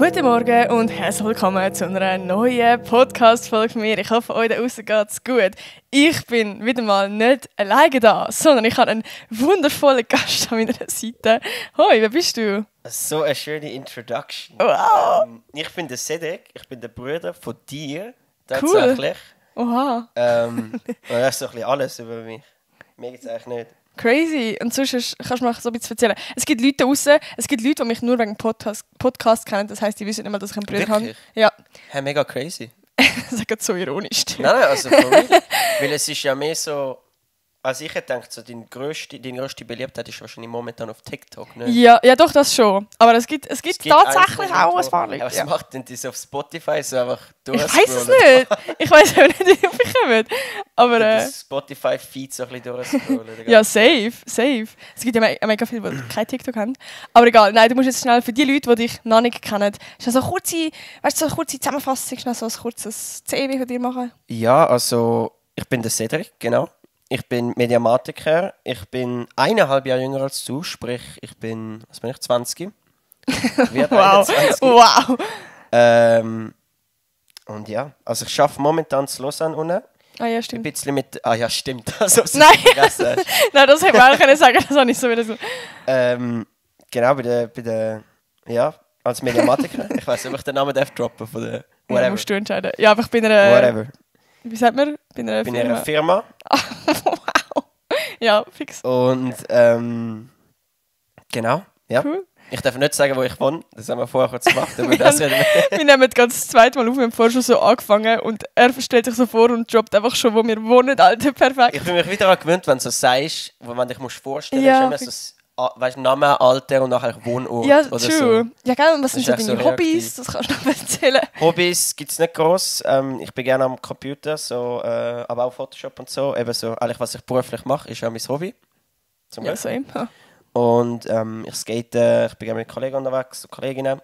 Guten Morgen und herzlich willkommen zu einer neuen Podcast-Folge von mir. Ich hoffe, euch da draussen geht's gut. Ich bin wieder mal nicht alleine da, sondern ich habe einen wundervollen Gast an meiner Seite. Hoi, wer bist du? So eine schöne Introduction. Wow. Ich bin der Cedric, ich bin der Bruder von dir, tatsächlich. Cool. Oha. Und das ist so ein bisschen alles über mich. Mir gibt es eigentlich nicht. Crazy. Und sonst kannst du mir so ein bisschen erzählen. Es gibt Leute draussen, es gibt Leute, die mich nur wegen Podcast kennen. Das heisst, die wissen nicht mal, dass ich einen Bruder habe. Ja. Hey, mega crazy. Das ist gerade so ironisch. Nein, also for real. Weil es ist ja mehr so... Also ich hätte gedacht, so deine grösste Beliebtheit ist wahrscheinlich momentan auf TikTok, ne? Ja, doch, das schon. Aber es gibt tatsächlich auch ein paar Leute. Aber was macht denn das auf Spotify so einfach durch? Ich weiß es nicht. Ich weiß auch nicht, wie ich komme. Aber das Spotify-Feed so ein bisschen durchscrollen. Ja, safe. Es gibt ja mega viele, die kein TikTok haben. Aber egal, nein, du musst jetzt schnell für die Leute, die dich noch nicht kennen, so eine kurze Zusammenfassung, schnell so ein kurzes CV von dir machen. Ja, also ich bin der Cedric, genau. Ich bin Mediamatiker, ich bin 1,5 Jahre jünger als du, sprich, ich bin 20. Wow. Und ja, also ich arbeite momentan in Lausanne unten. Ah ja, stimmt. Ein bisschen mit... Ah ja, stimmt. Also, Nein. Nein, das hätte man auch können sagen, das habe ich so wieder so. Genau, bei der ja, als Mediamatiker. Ich weiß nicht, ob ich den Namen droppen von der... Whatever. Ja, musst du entscheiden. Ja, aber ich bin eine... Whatever. Wie sagt man? Bin einer Firma. Wow. Ja, fix. Und genau, ja. Cool. Ich darf nicht sagen, wo ich wohne. Das haben wir vorher kurz gemacht. Aber wir nehmen gerade das zweite Mal auf, wir haben vorher schon so angefangen und er stellt sich so vor und droppt einfach schon, wo wir wohnen, Alter, perfekt. Ich bin mich wieder daran gewöhnt, wenn du so sagst, wo man dich vorstellen ja, musst, ist immer so, weißt, Name, Alter und nachher Wohnort. Ja, oder true. So. Ja, gell, und was sind so deine so Hobbys? Das kannst du noch erzählen. Hobbys gibt es nicht gross. Ich bin gerne am Computer, so, aber auch Photoshop und so. Eben so, eigentlich, was ich beruflich mache, ist auch mein Hobby. Zum ja, same. Und ich skate, ich bin gerne mit Kollegen unterwegs, Kolleginnen.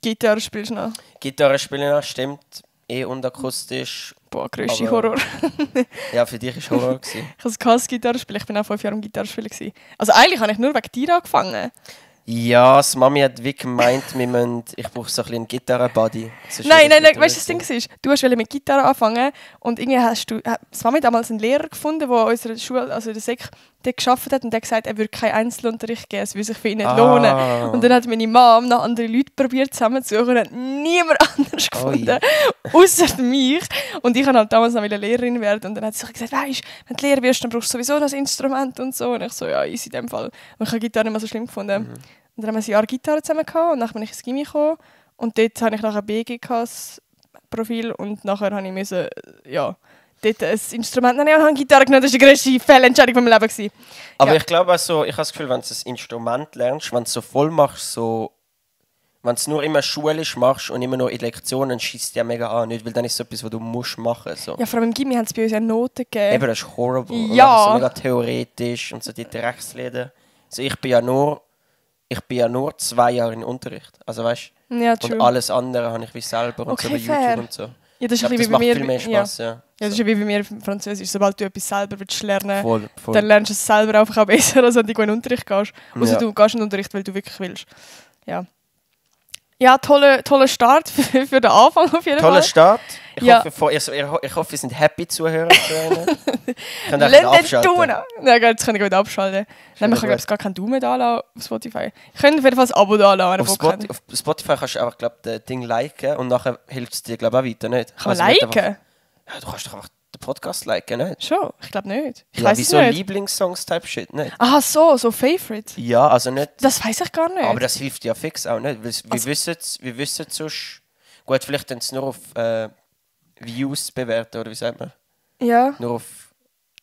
Gitarre spielst du noch? Gitarre spielen noch, stimmt. Und akustisch. Boah, grösste Horror. Ja, für dich war Horror. Ich habe Gitarre spielen. Ich war auch 5 Jahre am Gitarrespielen. Also eigentlich habe ich nur wegen dir angefangen. Ja, das Mami hat wie gemeint, ich brauche so ein bisschen einen Gitarren-Buddy. Nein, weißt du, das Ding ist, du hast mit Gitarre anfangen und irgendwie hat Mami damals einen Lehrer gefunden, der in unserer Schule, also in der Sek, gearbeitet hat und der hat gesagt, er würde keinen Einzelunterricht geben, es würde sich für ihn nicht lohnen. Und dann hat meine Mom noch andere Leute probiert zusammenzusuchen und hat niemand anders gefunden, außer mich. Und ich wollte halt damals noch Lehrerin werden und dann hat sie gesagt, weißt, wenn du Lehrer wirst, dann brauchst du sowieso das Instrument und so. Und ich so, ja, easy in dem Fall. Und ich habe Gitarre nicht mehr so schlimm gefunden. Mhm. Und dann haben wir ein Jahr Gitarre zusammen gehabt und dann bin ich ins Gymi gekommen und dort habe ich nachher BG-Profil und nachher habe ich dort ein Instrument nehmen und habe Gitarre genommen. Das war die grösste Fehlentscheidung von meinem Leben. Aber ich glaube also, ich habe das Gefühl, wenn du ein Instrument lernst, wenn du es so voll machst, so, wenn du es nur immer schulisch machst und immer nur in Lektionen, schießt es ja mega an, nicht? Weil dann ist es so etwas, was du musst machen. So. Ja, vor allem im Gymi haben es bei uns ja Noten gegeben. Eben, das ist horrible. Ja. So mega theoretisch und so die Dreckslieder. Also ich bin ja nur 2 Jahre in Unterricht. Also weißt du? Ja, true. Und alles andere habe ich wie selber und so bei YouTube und so. Ja, das ist das macht viel mehr Spass, ja. Ja, das ist wie bei mir im Französisch. Sobald du etwas selber lernen willst, voll. dann lernst du es selber einfach auch besser, als wenn du in den Unterricht gehst. Also du gehst in den Unterricht, weil du wirklich willst. Ja, toller Start für den Anfang auf jeden Fall. Toller Start. Ich hoffe, wir sind happy Zuhörer. Könnt ihr abschalten? Ja, jetzt können wir wieder abschalten. Nein, man kann gar keinen Daumen da lassen auf Spotify. Ich könnte auf jeden Fall ein Abo da lassen. Auf Spotify kannst du einfach das Ding liken und nachher hilft es dir auch weiter nicht. Kann man liken? Ja, du kannst doch einfach den Podcast liken, nicht? Schon? Ich glaube nicht. Ich weiss wieso nicht. Lieblingssongs-Type-Shit, nicht? Aha, so Favorite? Ja, also nicht... Das weiss ich gar nicht. Aber das hilft ja fix auch nicht. Wir wissen sonst... Gut, vielleicht dann nur auf Views bewerten, oder wie sagt man? Ja. Nur auf...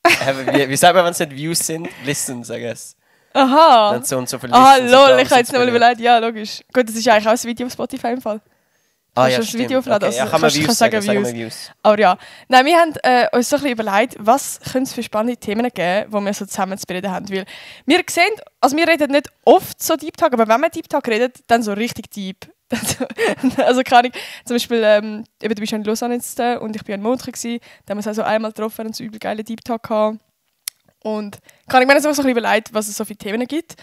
wie sagt man, wenn es nicht Views sind? Listen, sag ich. Aha. Dann so und so viele Listen. Lol, ich habe jetzt noch mal überlegt. Ja, logisch. Gut, das ist eigentlich auch ein Video auf Spotify im Fall. Ja, das Video aufladen. Okay, kann man Views sagen. Views. Aber ja. Nein, wir haben uns so ein bisschen überlegt, was könnte es für spannende Themen geben, die wir so zusammen zu bereden haben. Weil wir sehen, also wir reden nicht oft so Deep Talk, aber wenn wir Deep Talk redet, dann so richtig deep. Also keine Ahnung, zum Beispiel, eben, du bist in Lausanne jetzt und ich war in Montreux, da haben wir uns also einmal getroffen und so übel geile Deep Talk gehabt. Und wir haben uns einfach so ein bisschen überlegt, was es so viele Themen gibt.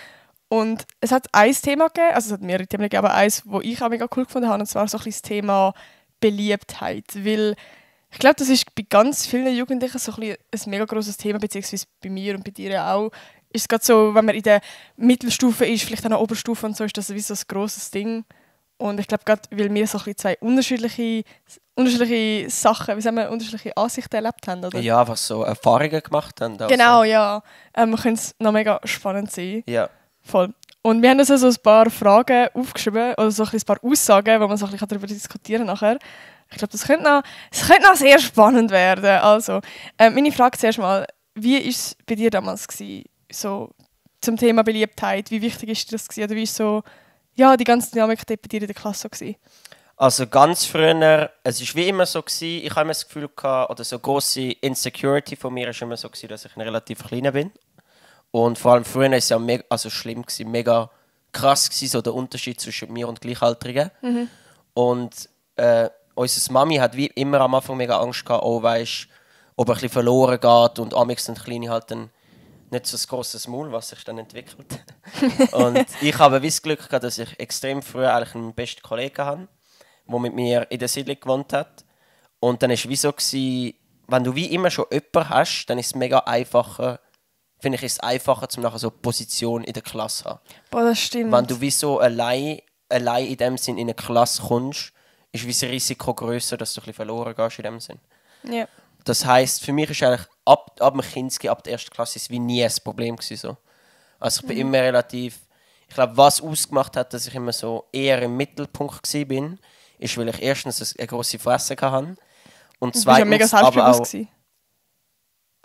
Und es hat ein Thema gegeben, also es hat mehrere Themen gegeben, aber eins, das ich auch mega cool gefunden habe, und zwar so ein bisschen das Thema Beliebtheit. Weil ich glaube, das ist bei ganz vielen Jugendlichen so ein mega grosses Thema, beziehungsweise bei mir und bei dir auch. Ist es gerade so, wenn man in der Mittelstufe ist, vielleicht an der Oberstufe und so, ist das wie so ein grosses Ding. Und ich glaube, gerade weil wir so ein bisschen zwei unterschiedliche Sachen, wie sagen wir, unterschiedliche Ansichten erlebt haben, oder? Ja, was so Erfahrungen gemacht haben. Also. Genau, ja. Könnte es noch mega spannend sein. Ja. Voll. Und wir haben uns also ein paar Fragen aufgeschrieben, oder so ein paar Aussagen, wo man so ein bisschen darüber diskutieren kann nachher. Ich glaube, das könnte noch sehr spannend werden. Also, meine Frage zuerst mal, wie war es bei dir damals gewesen, so zum Thema Beliebtheit? Wie wichtig ist dir das gewesen? Oder wie ist so, ja, die ganze Dynamik dort bei dir in der Klasse so gewesen? Also ganz früher, es war wie immer so gewesen, ich habe immer das Gefühl gehabt, oder so grosse Insecurity von mir war immer so gewesen, dass ich relativ klein bin. Und vor allem früher war es ja mega, also schlimm gewesen, mega krass gewesen, so der Unterschied zwischen mir und Gleichaltrigen. Mhm. Und unsere Mami hat wie immer am Anfang mega Angst gehabt, oh, weißt, ob er ein bisschen verloren geht und amigs sind Kleine halt dann nicht so ein grosses Maul, was sich dann entwickelt. Und ich habe das Glück gehabt, dass ich extrem früh eigentlich einen besten Kollegen hatte, der mit mir in der Siedlung gewohnt hat. Und dann war es wie so gewesen, wenn du wie immer schon jemanden hast, dann ist es mega einfacher, finde ich, ist es einfacher, um nachher so eine Position in der Klasse zu haben. Boah, das stimmt. Wenn du wie so allein in dem Sinn in eine Klasse kommst, ist wie das Risiko grösser, dass du ein bisschen verloren gehst in dem Sinn. Ja. Das heisst, für mich ist eigentlich ab dem Kinski, ab der ersten Klasse, ist wie nie ein Problem gewesen, so. Also ich bin immer relativ, ich glaube, was ausgemacht hat, dass ich immer so eher im Mittelpunkt war, ist, weil ich erstens eine grosse Fresse hatte und zweitens du bist ja mega selbstbewusst auch, gewesen.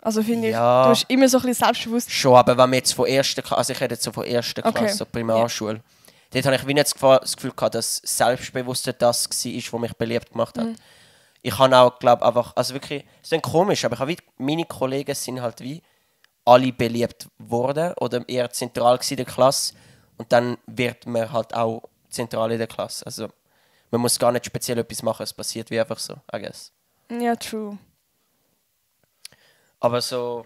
Also finde ja, ich, du hast immer so ein bisschen selbstbewusst. schon, aber wenn wir jetzt von erster Klasse, also ich rede jetzt so von erster Klasse, so Primarschule, dort habe ich wie nicht das Gefühl gehabt, dass Selbstbewusstsein das war, was mich beliebt gemacht hat. Ich habe auch, glaube einfach, also wirklich, es ist komisch, aber ich habe wie, meine Kollegen sind halt wie alle beliebt worden oder eher zentral in der Klasse und dann wird man halt auch zentral in der Klasse. Also man muss gar nicht speziell etwas machen, es passiert wie einfach so, I guess. Ja, true. Aber so,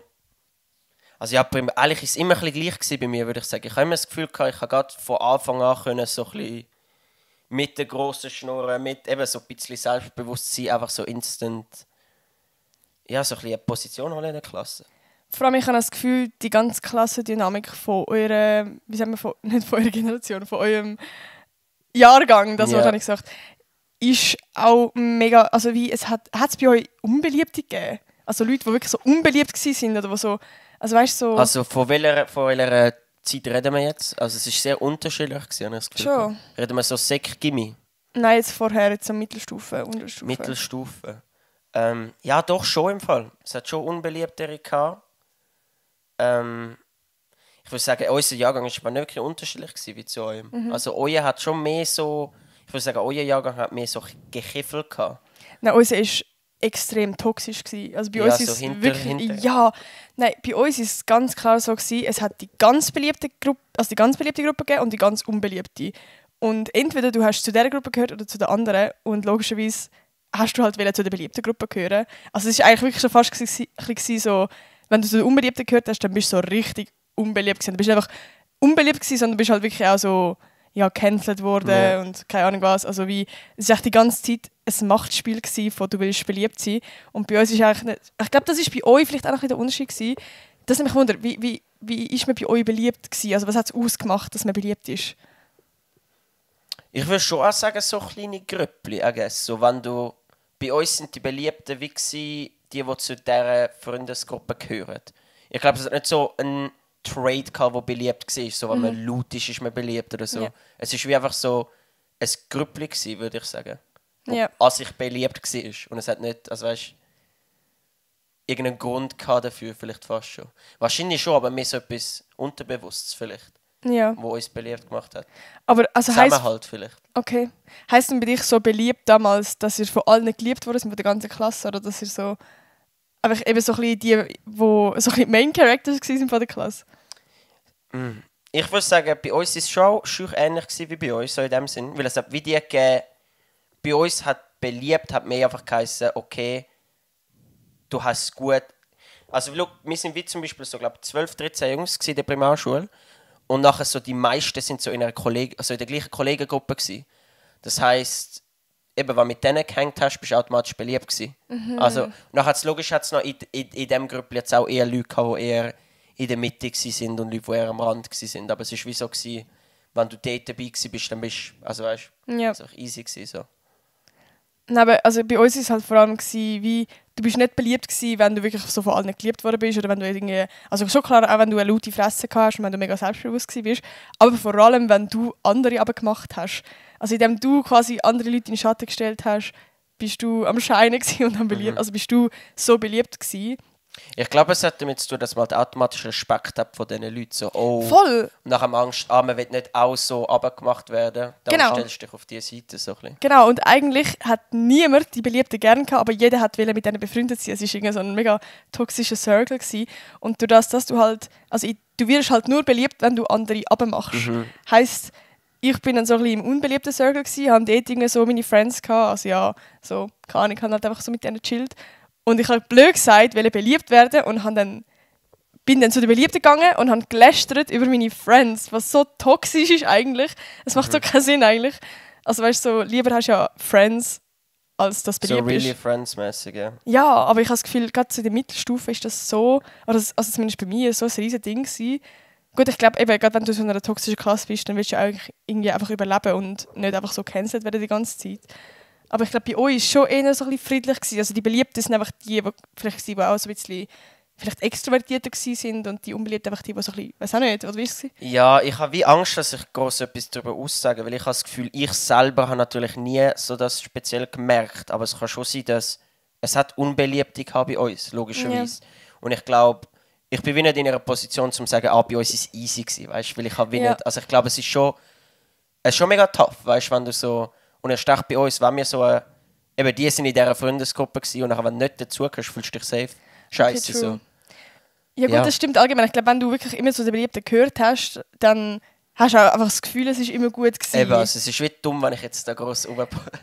also ja, eigentlich war es immer ein bisschen gleich gewesen bei mir, würde ich sagen. Ich habe immer das Gefühl gehabt, ich habe gerade von Anfang an können so ein bisschen mit der grossen Schnurren, mit eben so ein bisschen Selbstbewusstsein, einfach so instant, ja, so ein bisschen eine Position holen in der Klasse. Vor allem, ich habe das Gefühl, die ganze Klassendynamik von eurer, wie sagen wir, nicht von eurer Generation, von eurem Jahrgang, das Wort habe ich gesagt, ist auch mega, also wie, hat es bei euch Unbeliebte gegeben? Also Leute, die wirklich so unbeliebt waren oder wo so, also weißt so... Also von welcher Zeit reden wir jetzt? Also es war sehr unterschiedlich gewesen, habe ich das Gefühl. Schon. Reden wir so Sek-Gimmi? Nein, jetzt vorher, jetzt so Mittelstufe, Unterstufe. Mittelstufe. Ja, doch, schon im Fall. Es hat schon Unbeliebtere gehabt. Ich würde sagen, unser Jahrgang war nicht wirklich unterschiedlich gewesen, wie zu eurem. Also euer hat schon mehr so, ich würde sagen, euer Jahrgang hat mehr so Gekiffel gehabt. Nein, unser war extrem toxisch gewesen. Also bei uns ist so es wirklich, ja, nein, bei uns ist es ganz klar so gewesen, es hat die ganz beliebte Gruppe, also die ganz beliebte Gruppe gegeben und die ganz unbeliebte. Und entweder du hast zu dieser Gruppe gehört oder zu der anderen und logischerweise hast du halt zu der beliebten Gruppe gehören. Also es ist eigentlich wirklich schon fast gewesen, so, wenn du zu der unbeliebten gehört hast, dann bist du so richtig unbeliebt gewesen. Du bist nicht einfach unbeliebt gewesen, sondern du bist halt wirklich auch so, ja, gecancelt worden und keine Ahnung was. Also wie, es war die ganze Zeit ein Machtspiel gewesen, von du willst beliebt sein. Und bei uns ist eigentlich nicht, ich glaube, das ist bei euch vielleicht auch noch ein der Unterschied gewesen. Das hat mich wundert, wie ist man bei euch beliebt gewesen? Also was hat es ausgemacht, dass man beliebt ist? Ich würde schon auch sagen, so kleine Grüppli, I guess. So, wenn du, bei uns sind die Beliebten wie gewesen, die zu dieser Freundesgruppe gehören. Ich glaube, es hat nicht so ein Trade gehabt, der beliebt war. So, wenn man laut ist man beliebt oder so. Ja. Es war wie einfach so ein Grüppli gewesen, würde ich sagen. Ja. Als ich beliebt war. Und es hat nicht, also weißt, irgendeinen Grund gehabt dafür, vielleicht fast schon. Wahrscheinlich schon, aber mehr so etwas Unterbewusstes vielleicht. Ja. Wo uns beliebt gemacht hat. Aber also Zusammenhalt vielleicht. Okay. Heisst denn bei dich so beliebt damals, dass ihr von allen geliebt wurde, von der ganzen Klasse? Oder dass ihr so einfach eben so ein bisschen die, wo so ein bisschen Main Characters waren von der Klasse? Ich würde sagen, bei uns war es schon ähnlich wie bei uns, so in dem Sinn. Weil es hat wie die gegeben, bei uns hat beliebt, hat mehr einfach geheißen, okay, du hast gut. Also wir sind wie zum Beispiel so, glaube 12, 13 Jungs in der Primarschule. Und nachher so die meisten sind so in einer also in der gleichen Kollegengruppe gewesen. Das heisst, eben, wenn du mit denen gehängt hast, bist du automatisch beliebt gewesen. Also, nachher hat's logisch hat's noch in diesem Gruppe jetzt auch eher Leute gehabt, die eher in der Mitte sind und Leute, die eher am Rand sind. Aber es war wie so, gewesen, wenn du dort dabei bist, dann bist du, also weißt du, Ja. easy gewesen, so. Nein, aber also bei uns war es halt vor allem, wie du bist nicht beliebt gewesen, wenn du wirklich so von allen geliebt worden bist oder wenn du irgendwie, also schon klar, auch wenn du eine laute Fresse gehabt hast und wenn du mega selbstbewusst gewesen bist, aber vor allem, wenn du andere aber gemacht hast. Also indem du quasi andere Leute in den Schatten gestellt hast, bist du am Scheinen gewesen und am beliebt, also bist du so beliebt gewesen. Ich glaube, es hat damit zu tun, dass man halt automatisch Respekt hat von diesen Leuten. So, oh, Voll! nach dem Angst, man will nicht auch so runtergemacht werden. Dann Genau. stellst du dich auf diese Seite so ein bisschen. Genau, und eigentlich hat niemand die Beliebten gern gehabt, aber jeder hat mit denen befreundet sein. Es war irgendwie so ein mega toxischer Circle gewesen. Und durch das, dass du halt, also du wirst halt nur beliebt, wenn du andere abmachst. Heisst, ich bin dann so ein bisschen im unbeliebten Circle gewesen, habe dort irgendwie so meine Friends gehabt, also ja, so, keine Ahnung, ich habe halt einfach so mit denen gechillt. Und ich habe blöd gesagt, wollte beliebt werden und bin dann zu den Beliebten gegangen und habe gelästert über meine Friends, was so toxisch ist eigentlich. Es macht so keinen Sinn eigentlich. Also weißt du, so, lieber hast du ja Friends, als das beliebt So really ist. friends-mäßig, ja. Ja, aber ich habe das Gefühl, gerade zu der Mittelstufe ist das so, oder also zumindest bei mir, so ein riesiges Ding gewesen. Gut, ich glaube, eben, gerade wenn du in so einer toxischen Klasse bist, dann willst du ja eigentlich irgendwie einfach überleben und nicht einfach so cancelled werden die ganze Zeit. Aber ich glaube, bei euch war es schon eher so ein bisschen friedlich gewesen. Also die Beliebten sind einfach die vielleicht die auch so ein bisschen vielleicht extrovertierter sind und die Unbeliebten einfach die so ein bisschen, weiß auch nicht, oder wie ist es? Ja, ich habe wie Angst, dass ich groß etwas darüber aussage, weil ich habe das Gefühl, ich selber habe natürlich nie so das speziell gemerkt, aber es kann schon sein, dass es hat Unbeliebte gehabt bei uns, logischerweise. Ja. Und ich glaube, ich bin wie nicht in einer Position, um zu sagen, bei uns war es easy gewesen, weißt du, weil ich habe wie nicht, also ich glaube, es ist schon mega tough, weißt du, wenn du so, und erst recht bei uns, wenn wir so eben die sind in dieser Freundesgruppe gewesen und nachher, wenn du nicht dazugehörst, fühlst du dich safe. Scheiße, okay, so. Ja gut, das stimmt allgemein. Ich glaube, wenn du wirklich immer zu den Beliebten gehört hast, dann hast du auch einfach das Gefühl, es ist immer gut gewesen. Eben, also es ist wie dumm, wenn ich jetzt da gross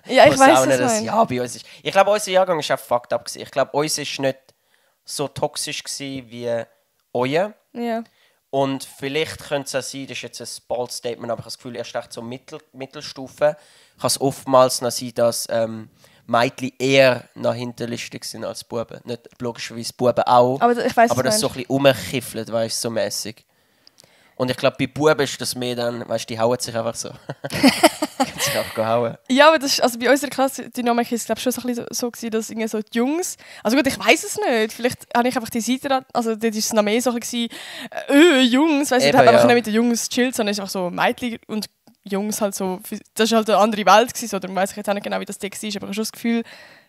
ja, ich weiss, das ja, bei uns ist. Ich glaube, unser Jahrgang war auch fucked up gewesen. Ich glaube, uns war nicht so toxisch gewesen wie euer. Ja. Und vielleicht könnte es auch sein, das ist jetzt ein bold Statement, aber ich habe das Gefühl, erst recht so Mittelstufe kann es oftmals noch sein, dass Mädchen eher nach hinterlistig sind als Buben. Nicht logischerweise Buben auch, aber ich weiss, aber das so ein bisschen rumkiffelt, weißt du, so mäßig. Und ich glaube, bei Buben ist das mehr dann, weißt du, die hauen sich einfach so. Können sich einfach hauen. Ja, aber das ist, also bei unserer Klasse-Dynamik ist es, glaube ich, schon so ein bisschen so gewesen, dass irgendwie so die Jungs, also gut, ich weiss es nicht, vielleicht habe ich einfach die Seite, also dort war es noch mehr so ein bisschen, Jungs, weißt du, da hat einfach nicht mit den Jungs gechillt, sondern es ist einfach so Mädchen und Jungs halt so, das war halt eine andere Welt gewesen, so, darum weiss ich jetzt auch nicht genau, wie das war, aber ich habe schon das Gefühl,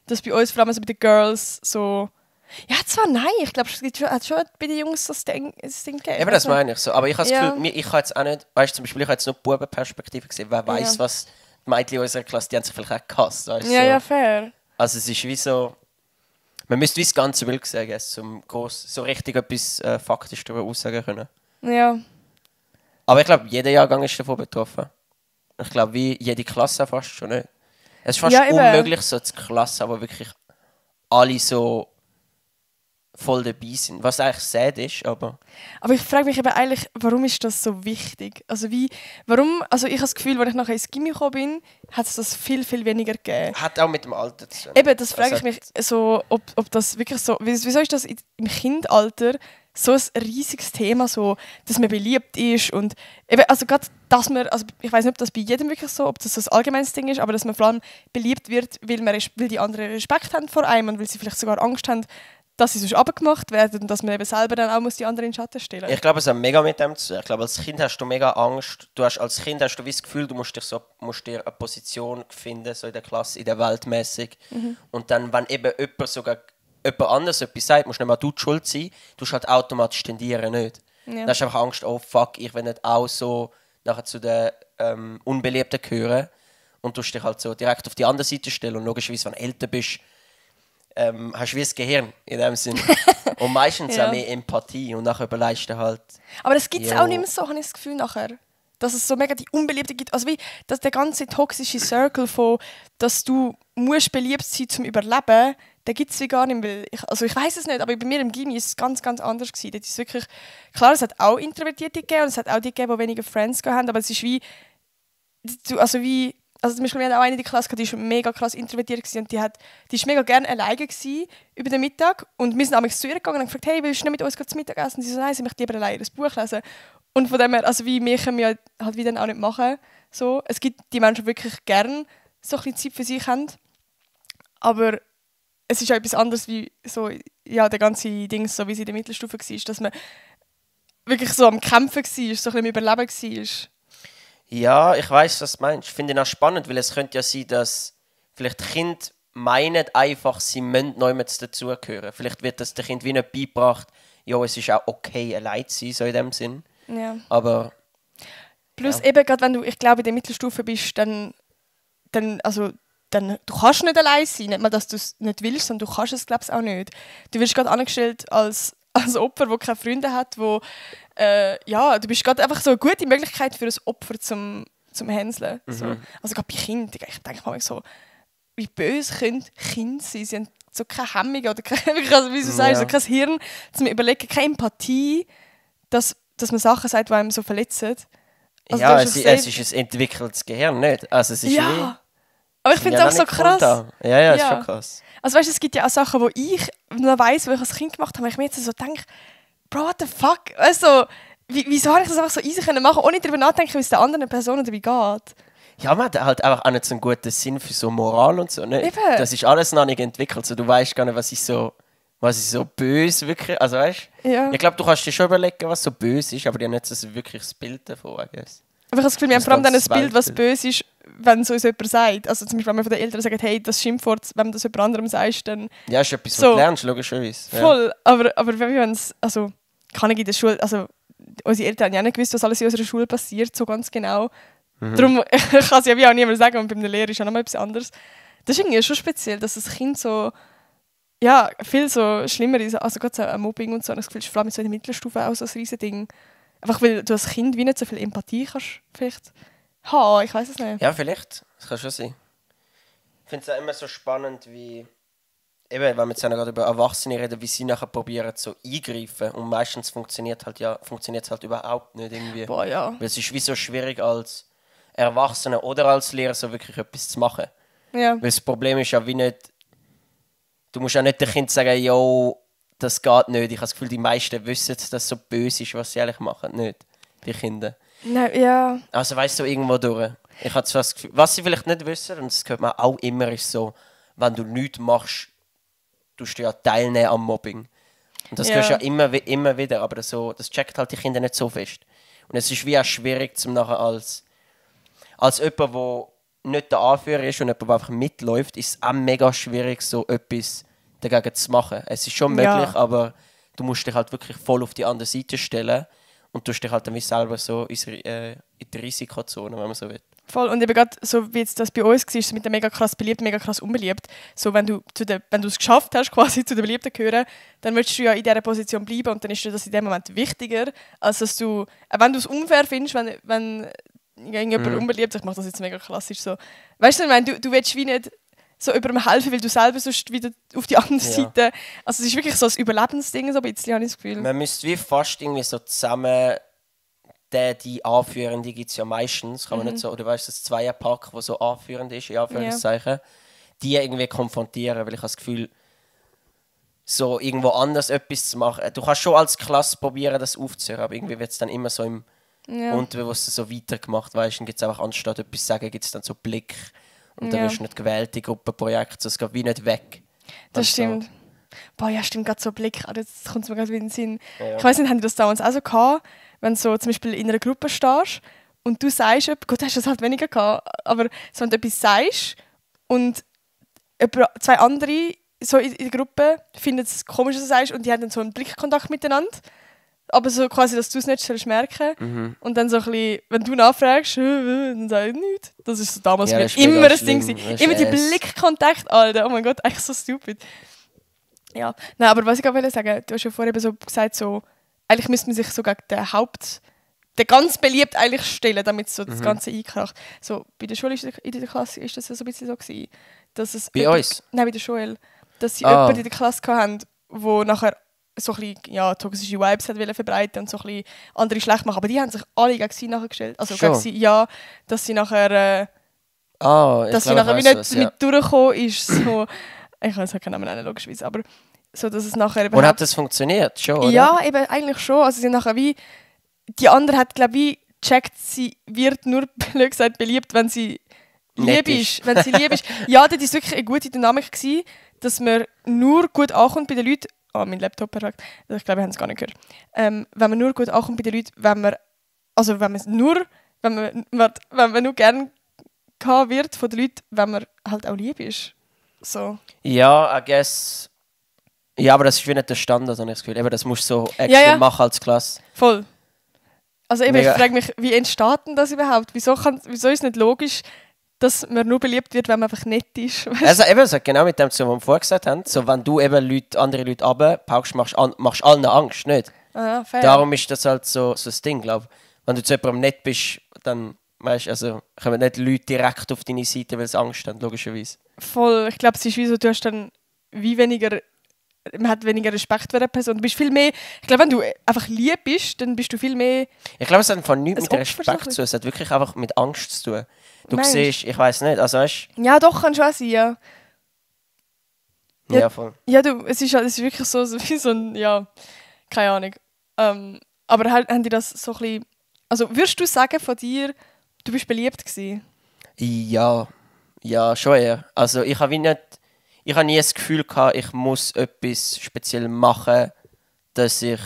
dass bei uns, vor allem so bei den Girls, so, ja, zwar nein, ich glaube, es hat schon bei den Jungs das Ding gegeben. Eben, das meine ich so, aber ich habe das Gefühl, ich habe jetzt auch nicht, weißt du, zum Beispiel, ich habe jetzt nur die Bubenperspektive gesehen, wer weiß, was die Mädchen in unserer Klasse, die haben sich vielleicht auch gehasst, weißt du. Ja, so. Ja, fair. Also es ist wie so, man müsste wie das ganze Bild sehen, um so richtig etwas faktisch darüber aussagen können. Ja. Aber ich glaube, jeder Jahrgang ist davon betroffen. Ich glaube, wie jede Klasse fast schon nicht. Es ist fast unmöglich, so eine Klasse, aber wirklich alle so voll dabei sind. Was eigentlich sad ist, aber... Aber ich frage mich eben eigentlich, warum ist das so wichtig? Also warum, also ich habe das Gefühl, als ich nachher ins Gimmi gekommen bin, hat es das viel, viel weniger gegeben. Hat auch mit dem Alter zu tun. Eben, das frage ich mich so, ob das wirklich so, wieso ist das im Kindalter so ein riesiges Thema, so, dass man beliebt ist und eben, also gerade, dass man, also ich weiß nicht, ob das bei jedem wirklich so, ob das so ein allgemeines Ding ist, aber dass man vor allem beliebt wird, weil die anderen Respekt haben vor einem und weil sie vielleicht sogar Angst haben, dass sie sonst abgemacht werden und dass man eben selber dann auch die anderen in den Schatten stellen muss. Ich glaube, es hat mega mit dem zu tun. Ich glaube, als Kind hast du mega Angst. Als Kind hast du wie das Gefühl, du musst dir eine Position finden, so in der Klasse, in der Welt mäßig. Und dann, wenn eben jemand anderes etwas sagt, musst nicht mal du die schuld sein, du musst halt automatisch tendieren, nicht. Da hast du einfach Angst, oh fuck, ich will nicht auch so nachher zu den Unbeliebten gehören und du dich halt so direkt auf die andere Seite stellen. Und logischerweise, wenn du älter bist, hast du wie das Gehirn in dem Sinne. Und meistens auch mehr Empathie und nachher überlegst du halt... Aber das gibt es auch nicht mehr so, habe ich das Gefühl nachher. Dass es so mega die Unbeliebten gibt. Also wie dass der ganze toxische Circle von, dass du musst beliebt sein zum Überleben, den gibt es wie gar nicht, weil ich weiß es nicht, aber bei mir im Gymi ist es ganz, ganz anders gewesen. Dort ist wirklich, klar, es hat auch Introvertierte gegeben und es hat auch die gegeben, die weniger Friends haben, aber es ist wie, zum Beispiel, wir hatten auch eine in der Klasse, die war mega krass introvertiert gewesen und die war mega gerne alleine gewesen über den Mittag und wir sind abends zu ihr gegangen und haben gefragt, hey, willst du nicht mit uns zum Mittag essen? Und sie so, nein, sie möchte lieber alleine ein Buch lesen. Und von dem her, also wie wir können wir halt wie dann auch nicht machen. So. Es gibt die Menschen, die wirklich gerne so ein bisschen Zeit für sich haben, aber es ist ja etwas anderes wie so, ja, der ganze Ding, so wie es in der Mittelstufe war, dass man wirklich so am Kämpfen war, so ein bisschen am Überleben war. Ja, ich weiss, was du meinst. Ich finde ihn auch spannend, weil es könnte ja sein, dass vielleicht die Kinder meinen einfach, sie müssen noch jemand dazugehören. Vielleicht wird das dem Kind wie nicht beigebracht, ja, es ist auch okay, allein zu sein, so in dem Sinn. Ja. Aber... Plus eben, gerade wenn du, ich glaube, in der Mittelstufe bist, dann du kannst nicht allein sein. Nicht mal, dass du es nicht willst, sondern du kannst es, glaube ich, auch nicht. Du wirst gerade angestellt als Opfer, das keine Freunde hat, du bist gerade einfach so eine gute Möglichkeit für ein Opfer zum Hänseln. Mhm. So. Also gerade bei Kindern, ich denke mal so, wie böse können Kinder sein? Sie haben so keine Hemmung oder so kein Hirn, zum Überlegen, keine Empathie, dass man Sachen sagt, die einem so verletzen. Also, ja, es ist ein entwickeltes Gehirn, nicht? Also es ist aber ich finde es auch so krass. Ja, ist schon krass. Also weißt du, es gibt ja auch Sachen, wo ich noch weiss, wo ich als Kind gemacht habe, ich mir jetzt so denke, Bro, what the fuck? Also, wieso habe ich das einfach so easy machen können, ohne darüber nachdenken, wie es der anderen Person dabei geht? Ja, man hat halt einfach auch nicht so einen guten Sinn für so Moral und so. Nicht? Eben. Das ist alles noch nicht entwickelt. So, du weißt gar nicht, was ist so böse wirklich. Also weißt Ja. ich glaube, du kannst dir schon überlegen, was so böse ist, aber die haben nicht so wirklich das Bild davon, I guess. Aber ich habe das Gefühl, wir haben vor allem dann ein Bild, was Weltbild. böse ist, wenn so uns jemand sagt. Also zum Beispiel, wenn man von den Eltern sagt, hey, das Schimpfwort, wenn man das jemand anderem sagt, dann... Ja, ist etwas, was So. du lernst, logischerweise. Ja. Voll, aber wenn es, also kann ich in der Schule, also unsere Eltern haben ja nicht gewusst, was alles in unserer Schule passiert, so ganz genau. Darum kann es ja wie auch niemand sagen, und bei einem Lehrer ist ja noch mal etwas anderes. Das ist irgendwie schon speziell, dass das Kind so, ja, viel so schlimmer ist, also gerade so ein Mobbing und so, das Gefühl ist vor allem so in der Mittelstufe auch so ein riesen Ding. Einfach weil du als Kind wie nicht so viel Empathie kannst vielleicht haben, ich weiß es nicht. Ja, vielleicht. Das kann schon sein. Ich finde es auch immer so spannend, wie... Eben, wenn wir jetzt ja gerade über Erwachsene reden, wie sie nachher probieren zu eingreifen. Und meistens funktioniert es halt überhaupt nicht irgendwie. Boah, ja. Weil es ist wie so schwierig als Erwachsener oder als Lehrer so wirklich etwas zu machen. Ja. Weil das Problem ist ja wie nicht... Du musst ja nicht dem Kind sagen, yo, das geht nicht. Ich habe das Gefühl, die meisten wissen, dass das so böse ist, was sie eigentlich machen. Nicht, die Kinder. Nein, ja. Also weißt du, so irgendwo durch. Ich habe das Gefühl, was sie vielleicht nicht wissen, und das hört man auch immer, ist so, wenn du nichts machst, tust du ja teilnehmen am Mobbing. Und das hörst du ja immer wieder, aber das checkt halt die Kinder nicht so fest. Und es ist wie auch schwierig, zum nachher als jemand, der nicht der Anführer ist und jemand, der einfach mitläuft, ist es auch mega schwierig, so etwas dagegen zu machen. Es ist schon möglich, aber du musst dich halt wirklich voll auf die andere Seite stellen und tust dich halt dann wie selber so in die Risikozone, wenn man so will. Voll. Und eben gerade so, wie jetzt das bei uns war, so mit dem mega krass beliebt, mega krass unbeliebt. So, wenn du es geschafft hast, quasi zu den Beliebten zu gehören, dann willst du ja in dieser Position bleiben und dann ist dir das in dem Moment wichtiger, als dass du, wenn du es unfair findest, wenn irgendjemand unbeliebt, ich mache das jetzt mega klassisch so. Weißt du, ich meine, du willst wie nicht so jemandem helfen, weil du selber sonst wieder auf die andere Seite... Also es ist wirklich so ein Überlebensding, so ein bisschen, habe ich das Gefühl. Man müsste wie fast irgendwie so zusammen die Anführende gibt es ja meistens, kann man nicht so, oder weißt du, das Zweierpack, das so anführend ist, in Anführungszeichen, die irgendwie konfrontieren, weil ich habe das Gefühl, so irgendwo anders etwas zu machen. Du kannst schon als Klasse probieren, das aufzuhören, aber irgendwie wird es dann immer so im Unterbewussten so weitergemacht, weißt du, dann gibt es einfach, anstatt etwas zu sagen, gibt es dann so Blick und dann wirst du nicht gewählt, die Gruppenprojekte, es geht wie nicht weg. Das stimmt. Boah, ja, stimmt, gerade so Blick, jetzt kommt es mir gerade wieder in den Sinn. Ja. Ich weiss nicht, haben die das damals auch so gehabt, wenn du so zum Beispiel in einer Gruppe stehst und du sagst, gut, hast du das halt weniger gehabt, aber so, wenn du etwas sagst und zwei andere so in der Gruppe finden es komisch, was du sagst und die haben dann so einen Blickkontakt miteinander, aber so quasi, dass du es nicht sollst merken und dann so ein bisschen, wenn du nachfragst, dann sag ich nichts. Das ist so damals mir immer das Ding gewesen. Immer die Blickkontakt, Alter, oh mein Gott, eigentlich so stupid. Ja, nein, aber was ich auch sagen wollte, du hast ja vorher so gesagt, so, eigentlich müsste man sich so gegen den ganz beliebt eigentlich stellen, damit so das Ganze einkracht. So, bei der Schule in der Klasse ist das ja so ein bisschen so gewesen, dass es... Bei uns? Nein, bei der Schule. dass sie jemanden in der Klasse hatten, der nachher so ein bisschen, ja, toxische Vibes hat verbreiten und so ein bisschen andere schlecht machen. Aber die haben sich alle gegen sie nachgestellt. Also gegen sie, ja, dass sie nachher... dass sie nachher nicht durchgekommen ist. So, ich weiß keinen Namen nennen, logischerweise, aber so, dass es nachher überhaupt... Und hat das funktioniert schon, oder? Ja, eben eigentlich schon. Also sie nachher wie... Die andere hat, glaube ich, gecheckt, sie wird nur, blöd gesagt, beliebt, wenn sie lieb ist. Wenn sie lieb ist. Ja, das war wirklich eine gute Dynamik gewesen, dass man nur gut ankommt bei den Leuten... Oh, mein Laptop, perfekt. Ich glaube, wir haben es gar nicht gehört. Wenn man nur gut ankommt bei den Leuten, wenn man nur gerne gehabt wird von den Leuten, wenn man halt auch lieb ist. So. Ja, I guess. Ja, aber das ist wie nicht der Standard, habe ich das Gefühl. Eben, das musst du so extra machen als Klasse. Voll. Also eben, ich frage mich, wie entsteht denn das überhaupt? Wieso ist es nicht logisch, dass man nur beliebt wird, wenn man einfach nett ist? Also eben, so, genau mit dem, was wir vorher gesagt haben, so, wenn du eben andere Leute runterpackst, machst allen Angst, nicht? Ah, fair. Darum ist das halt so das Ding, glaube ich. Wenn du zu jemandem nett bist, dann weißt, also, kommen nicht Leute direkt auf deine Seite, weil sie Angst haben, logischerweise. Voll. Ich glaube, es ist wie so, du hast dann wie weniger... Man hat weniger Respekt für eine Person. Du bist viel mehr... Ich glaube, wenn du einfach lieb bist, dann bist du viel mehr... Ich glaube, es hat von nichts mit Respekt zu tun. Es hat wirklich einfach mit Angst zu tun. Du siehst, ich weiss nicht, also weißt... Ja, doch, kann schon sein, ja. Ja, voll. Ja, es ist wirklich so wie so ein... Ja, keine Ahnung. Aber haben die das so ein bisschen... Also, würdest du sagen von dir, du bist beliebt gewesen? Ja, schon eher. Also, ich habe nie das Gefühl gehabt, ich muss etwas speziell machen, dass ich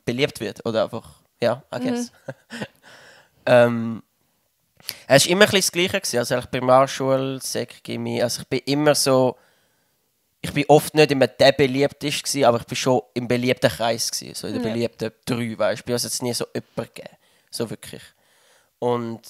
beliebt wird. Oder einfach, ja, I guess. Es war immer ein bisschen das Gleiche gewesen. Also Primarschule, Sek, Gymi. Also ich bin immer so... Ich bin oft nicht immer der Beliebteste gewesen, aber ich bin schon im beliebten Kreis gewesen. So in der beliebten 3, weißt du. Ich bin also jetzt nie so jemand gegeben. So wirklich. Und...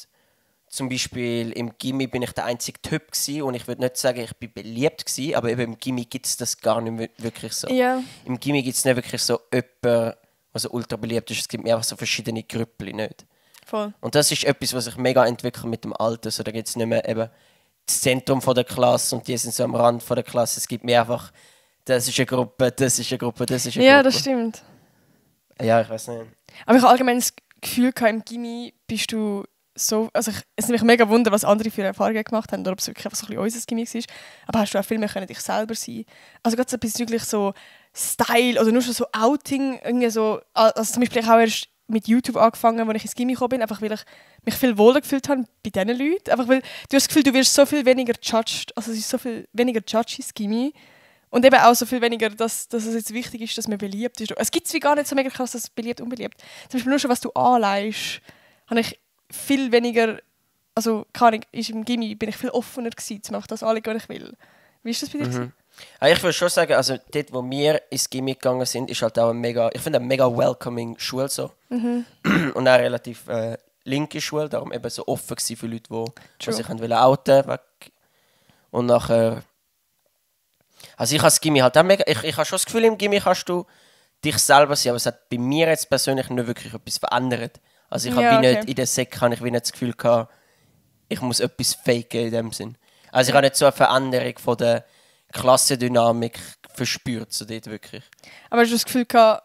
Zum Beispiel im Gymi bin ich der einzige Typ gewesen, und ich würde nicht sagen, ich bin beliebt gewesen, aber eben im Gymi gibt es das gar nicht wirklich so. Ja. Im Gymi gibt es nicht wirklich so jemanden, der so ultra beliebt ist. Es gibt mehr einfach so verschiedene Grüppchen, nicht? Voll. Und das ist etwas, was sich mega entwickelt mit dem Alter. So, da gibt es nicht mehr eben das Zentrum von der Klasse und die sind so am Rand von der Klasse. Es gibt mehr einfach, das ist eine Gruppe, das ist eine Gruppe, das ist eine Gruppe. Ja, das stimmt. Ja, ich weiß nicht. Aber ich habe allgemein das Gefühl, im Gymi bist du so, also es nimmt mich mega Wunder, was andere für Erfahrungen gemacht haben, oder ob es wirklich einfach so ein bisschen unser Gimmick war. Aber hast du auch viel mehr dich selber sein. Also gerade so bezüglich so Style oder nur schon so Outing, irgendwie so, also zum Beispiel ich auch erst mit YouTube angefangen, als ich ins Gimmick gekommen bin, einfach weil ich mich viel wohler gefühlt habe bei diesen Leuten. Einfach weil du hast das Gefühl, du wirst so viel weniger judged, also es ist so viel weniger judged ins Gimmick. Und eben auch so viel weniger, dass es jetzt wichtig ist, dass man beliebt ist. Es gibt es wie gar nicht so mega krass, dass beliebt und unbeliebt. Zum Beispiel nur schon, was du anleihst, habe ich viel weniger, also keine Ahnung, im Gimmi bin ich viel offener gewesen, um das anlegen, was ich will. Wie ist das bei dir? Ich würde schon sagen, also dort, wo wir ins Gimmi gegangen sind, ist halt auch ich finde eine mega welcoming Schule so. Und auch eine relativ linke Schule, darum eben so offen gewesen für Leute, die sich outen wollten. Und nachher... Also ich habe das Gimmi halt auch mega... Ich habe schon das Gefühl, im Gimmi kannst du dich selber sein, aber es hat bei mir jetzt persönlich nicht wirklich etwas verändert. Also ich habe nicht in der Sek habe ich wie nicht das Gefühl gehabt, ich muss etwas faken in dem Sinn. Also ich habe nicht so eine Veränderung von der Klassendynamik verspürt, so dort wirklich. Aber hast du das Gefühl gehabt,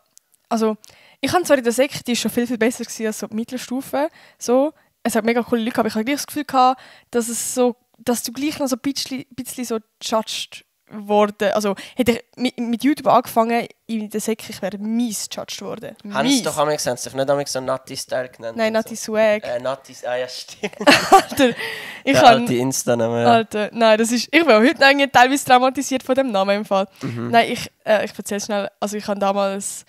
also ich habe zwar in der Sek, die ist schon viel, viel besser gewesen als so die Mittelstufe, so, es hat mega coole Leute gehabt, aber ich habe gleich das Gefühl gehabt, dass du gleich noch so ein bisschen so judged worden. Also hätte ich mit YouTube angefangen, in der Sek, ich wäre mies judged worden. Haben sie doch einmal gesagt, sich nicht einmal so Natti-Style genannt? Nein, Natti-Swag. Ja, stimmt. Alter, alte Insta-Name. Alter, nein, ich bin heute eigentlich teilweise traumatisiert von dem Namen im Fall. Nein, ich erzähle schnell, also ich habe damals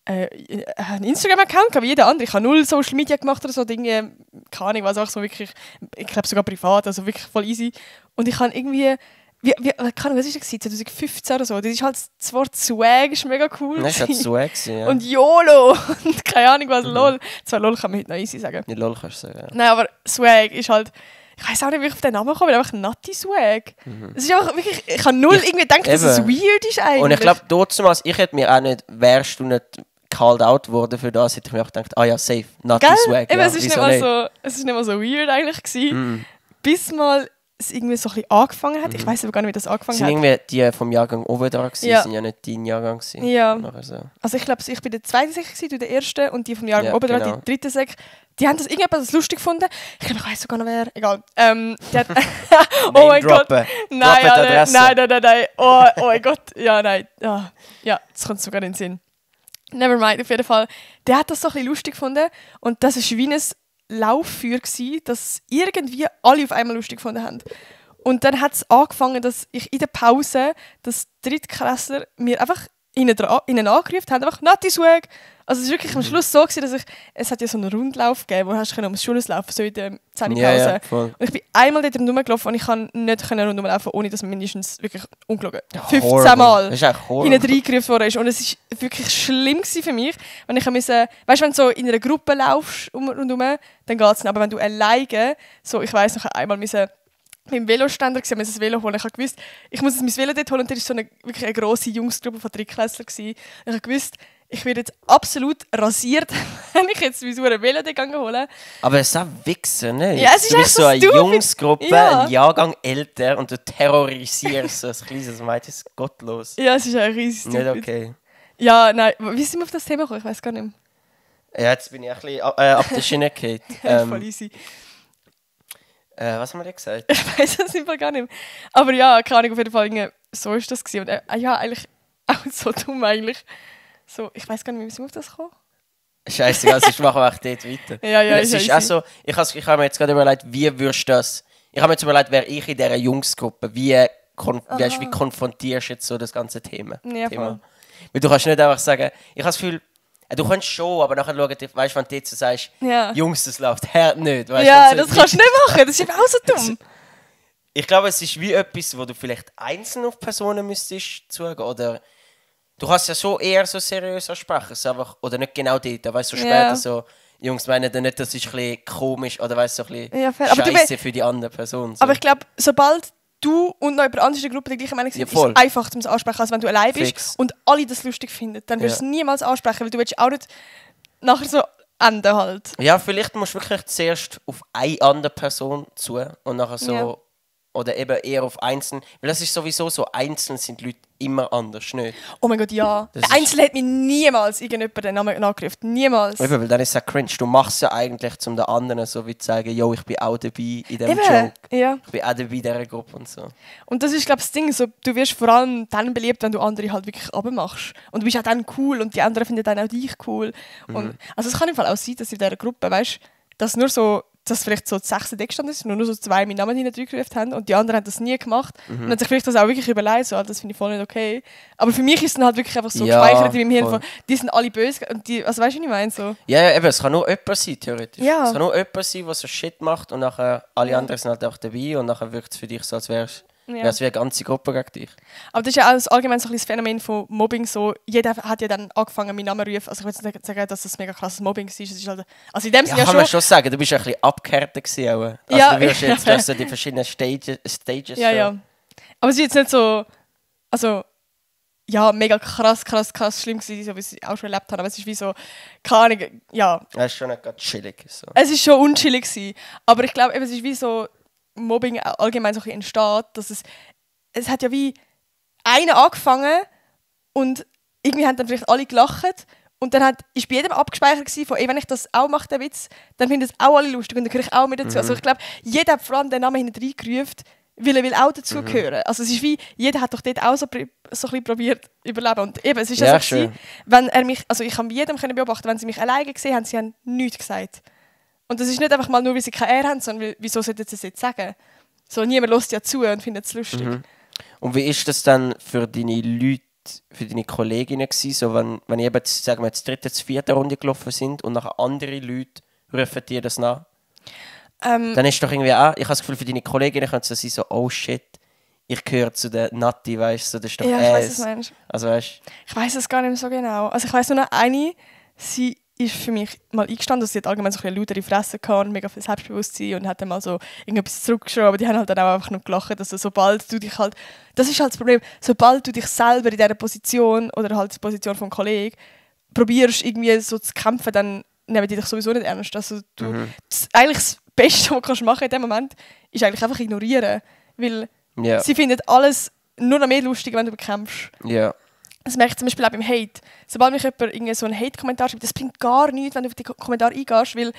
einen Instagram-Account, wie jeder andere. Ich habe null Social Media gemacht oder so Dinge, keine Ahnung, was auch so wirklich, ich glaube sogar privat, also wirklich voll easy. Und ich habe irgendwie was war das? 2015 oder so. Das ist halt das Wort Swag, ist mega cool. Das ist halt Swag, ja. Und YOLO und keine Ahnung was, LOL. Zwar LOL kann man heute noch easy sagen. Ja, LOL kannst du sagen. Ja. Nein, aber Swag ist halt... Ich weiß auch nicht, wie ich auf den Namen komme, aber einfach Natti-Swag. Es ist einfach wirklich... Ich habe null irgendwie gedacht, dass es weird ist eigentlich. Und ich glaube, damals, ich hätte mir auch nicht... Wärst du nicht called out worden für das, hätte ich mir auch gedacht, ja, safe, Natti-Swag. Ja, es ist nicht mal so weird eigentlich gewesen. Bis mal es irgendwie so ein bisschen angefangen hat. Ich weiß aber gar nicht, wie das angefangen sind hat. irgendwie die vom Jahrgang oben da gewesen, Ja. sind ja nicht dein Jahrgang gewesen. Ja. Nachher so. Also ich glaube, ich bin der zweite Sek gewesen, du der erste und die vom Jahrgang Ja, oben dran, genau. die dritte Sek. Die haben das irgendetwas lustig gefunden. Ich glaube, ich weiß sogar noch wer. Egal. Die hat oh mein Gott. Droppen. Nein, Droppen die Alter. Adresse. Nein. Oh mein Gott. Ja, nein. Ja, das kommt sogar in den Sinn. Nevermind, auf jeden Fall. Der hat das so ein bisschen lustig gefunden. Und das war wie ein Lauffeuer, dass irgendwie alle auf einmal lustig gefunden haben. Und dann hat es angefangen, dass ich in der Pause, dass Drittklässler mir einfach innen angerufen haben, einfach «Nati Swag!» Also es war wirklich am Schluss so, dass es hat ja so einen Rundlauf gegeben, wo hast du ums Schulhaus laufen, so in der 10. Pause. Ja, voll. Und ich bin einmal dort rumgelaufen und ich kann nicht rundherum laufen, ohne dass man mindestens wirklich ungelogen 15 Horrible. Mal Das ist echt horrible. hinten reingerufen worden ist. Und es war wirklich schlimm gewesen für mich, wenn ich musste, weißt du, wenn du so in einer Gruppe laufst rundherum, dann geht es nicht. Aber wenn du alleine, so ich weiss noch einmal mit dem Veloständer gesehen, das Velo holen. Ich habe gewusst, ich muss mein Velo dort holen und da war so wirklich eine grosse Jungsgruppe von Drittklässlern. Ich habe gewusst, ich werde jetzt absolut rasiert, wenn ich jetzt mein Velo dort hole. Aber es ist auch Wichsen, ne? Ja, es ist du bist echt so so eine stupid. Jungsgruppe, Ja. ein Jahrgang älter und du terrorisierst so ein kleines Mädchen. Das ist gottlos. Ja, es ist ein riesig Nicht stupid. okay. Ja, nein, wie sind wir auf das Thema gekommen? Ich weiß gar nicht mehr. Ja, jetzt bin ich ein bisschen ab der Schiene gefallen. Voll easy. Was haben wir denn gesagt? Ich weiß das einfach gar nicht mehr. Aber ja, keine Ahnung, auf jeden Fall, so ist das gewesen. Und ja, eigentlich auch so dumm eigentlich. So, ich weiß gar nicht mehr, wie sind wir auf das gekommen? Scheißegal, sonst machen wir auch dort weiter. Ja, es ist ist auch so, ich habe mir jetzt gerade überlegt, wie würdest du das... Ich habe mir jetzt überlegt, wer ich in dieser Jungsgruppe, wie konfrontierst du jetzt so das ganze Thema? Ja, voll. Weil du kannst nicht einfach sagen, ich habe das Gefühl, du kannst schon, aber nachher schauen, weißt du, wenn du jetzt so sagst, Ja. Jungs, das läuft hart nicht. Weißt, Ja, wenn du das so- kannst du nicht machen. Das ist eben auch so dumm. Ich glaube, es ist wie etwas, wo du vielleicht einzeln auf Personen müsstest zugehen, oder du kannst ja so eher so seriös ansprechen, so einfach, oder nicht genau dort, weißt du, so Ja. später so, Jungs meinen dann nicht, das ist ein bisschen komisch, oder weißt du, so ein bisschen Ja, fair. Aber du Scheiße für die andere Person. So. Aber ich glaube, sobald du und noch jemand anderes in der Gruppe der gleichen Meinung sind, Ja, ist voll. es einfacher zum ansprechen, als wenn du allein bist Fix. und alle das lustig finden. Dann wirst du Ja. es niemals ansprechen, weil du willst auch nicht nachher so enden halt. Ja, vielleicht musst du wirklich zuerst auf eine andere Person zu und nachher so, Ja. oder eben eher auf einzeln, weil das ist sowieso so, einzeln sind die Leute immer anders, nicht? Oh mein Gott, ja. Das Der ist- Einzelne hat mir niemals irgendjemand den Namen nachgerufen. Niemals. Eben, weil dann ist es ja cringe. Du machst es ja eigentlich, um den anderen so wie zu sagen, yo, ich bin auch dabei in diesem Eben, Joke. ja. Ich bin auch dabei in dieser Gruppe und so. Und das ist, glaube ich, das Ding. So, du wirst vor allem dann beliebt, wenn du andere halt wirklich abmachst. Und du bist auch dann cool und die anderen finden dann auch dich cool. Und, also es kann im Fall auch sein, dass in dieser Gruppe, weißt, dass nur so, dass vielleicht so 6 Deck gestanden ist und nur so 2 meinen Namen hinten reingerufen haben und die anderen haben das nie gemacht. Und haben sich vielleicht das auch wirklich überlegt, so, das finde ich voll nicht okay. Aber für mich ist es dann halt wirklich einfach so Ja, gespeichert in meinem Hirn voll. von, die sind alle böse. Und die, also weißt du, was ich meine? So. Ja, eben, es kann nur jemand sein, theoretisch. Ja. Es kann nur jemand sein, der so Shit macht und nachher alle anderen sind halt auch dabei und nachher wirkt es für dich so, als wär's wie eine ganze Gruppe gegen dich. Aber das ist ja auch allgemein so ein bisschen das Phänomen von Mobbing. So, jeder hat ja dann angefangen, meinen Namen zu rufen. Also ich will jetzt nicht sagen, dass das mega krasses Mobbing war. Es ist halt, also in dem Ja, Sinne kann ja man schon. schon sagen, du bist ein bisschen abgehärtet gewesen auch. Also Ja. du wirst jetzt, du hast so die verschiedenen Stages Ja, schon. ja. Aber es ist jetzt nicht so, also ja, mega krass schlimm gewesen, so wie ich es auch schon erlebt habe. Aber es ist wie so, keine Ahnung, ja. Das ist schon nicht gerade chillig. So. Es ist schon unchillig gewesen. Aber ich glaube, es ist wie so, Mobbing allgemein so ein bisschen entsteht, dass es hat ja wie einer angefangen und irgendwie haben dann vielleicht alle gelacht und dann ist bei jedem abgespeichert gewesen, von, wenn ich das auch mache, den Witz, dann finden es auch alle lustig und dann gehöre ich auch mit dazu. Also ich glaube, jeder hat vor allem den Namen hinten reingerufen, weil er will auch dazugehören. Also es ist wie, jeder hat doch dort auch so ein bisschen probiert zu überleben. Und eben, es ist ja Ja, so schön. gewesen, wenn er mich, also ich habe bei jedem können beobachten, wenn sie mich alleine gesehen haben, sie haben nichts gesagt. Und das ist nicht einfach mal nur, weil sie keine Ehre haben, sondern wieso sollten sie es jetzt sagen? So, niemand hört ja zu und findet es lustig. Und wie ist das dann für deine Leute, für deine Kolleginnen gewesen, so wenn ihr eben, sagen wir, jetzt dritte, vierte Runde gelaufen sind und nachher andere Leute rufen dir das nach? Dann ist doch irgendwie auch, ich habe das Gefühl, für deine Kolleginnen könnte es so sein, so, oh shit, ich gehöre zu der Natti, weißt du, so, das ist doch Ja, ich weiß, was du meinst. Also weißt Ich weiß es gar nicht mehr so genau. Also ich weiß nur noch eine, sie ist für mich mal eingestanden, also sie hat allgemein so ein lautere Fresse gehabt und mega viel Selbstbewusstsein und hat dann mal so irgendetwas zurückgeschrieben, aber die haben halt dann auch einfach nur gelacht, also sobald du dich halt, das ist halt das Problem, sobald du dich selber in dieser Position oder halt die Position vom Kollegen probierst irgendwie so zu kämpfen, dann nehmen die dich sowieso nicht ernst. Also du, eigentlich das Beste, was du machen kannst in dem Moment, ist eigentlich einfach ignorieren. Weil Ja. sie finden alles nur noch mehr lustig, wenn du bekämpfst. Ja. Das merke ich zum Beispiel auch beim Hate. Sobald mich jemand irgendwie so einen Hate-Kommentar schreibt, das bringt gar nichts, wenn du auf die Kommentare eingehst, weil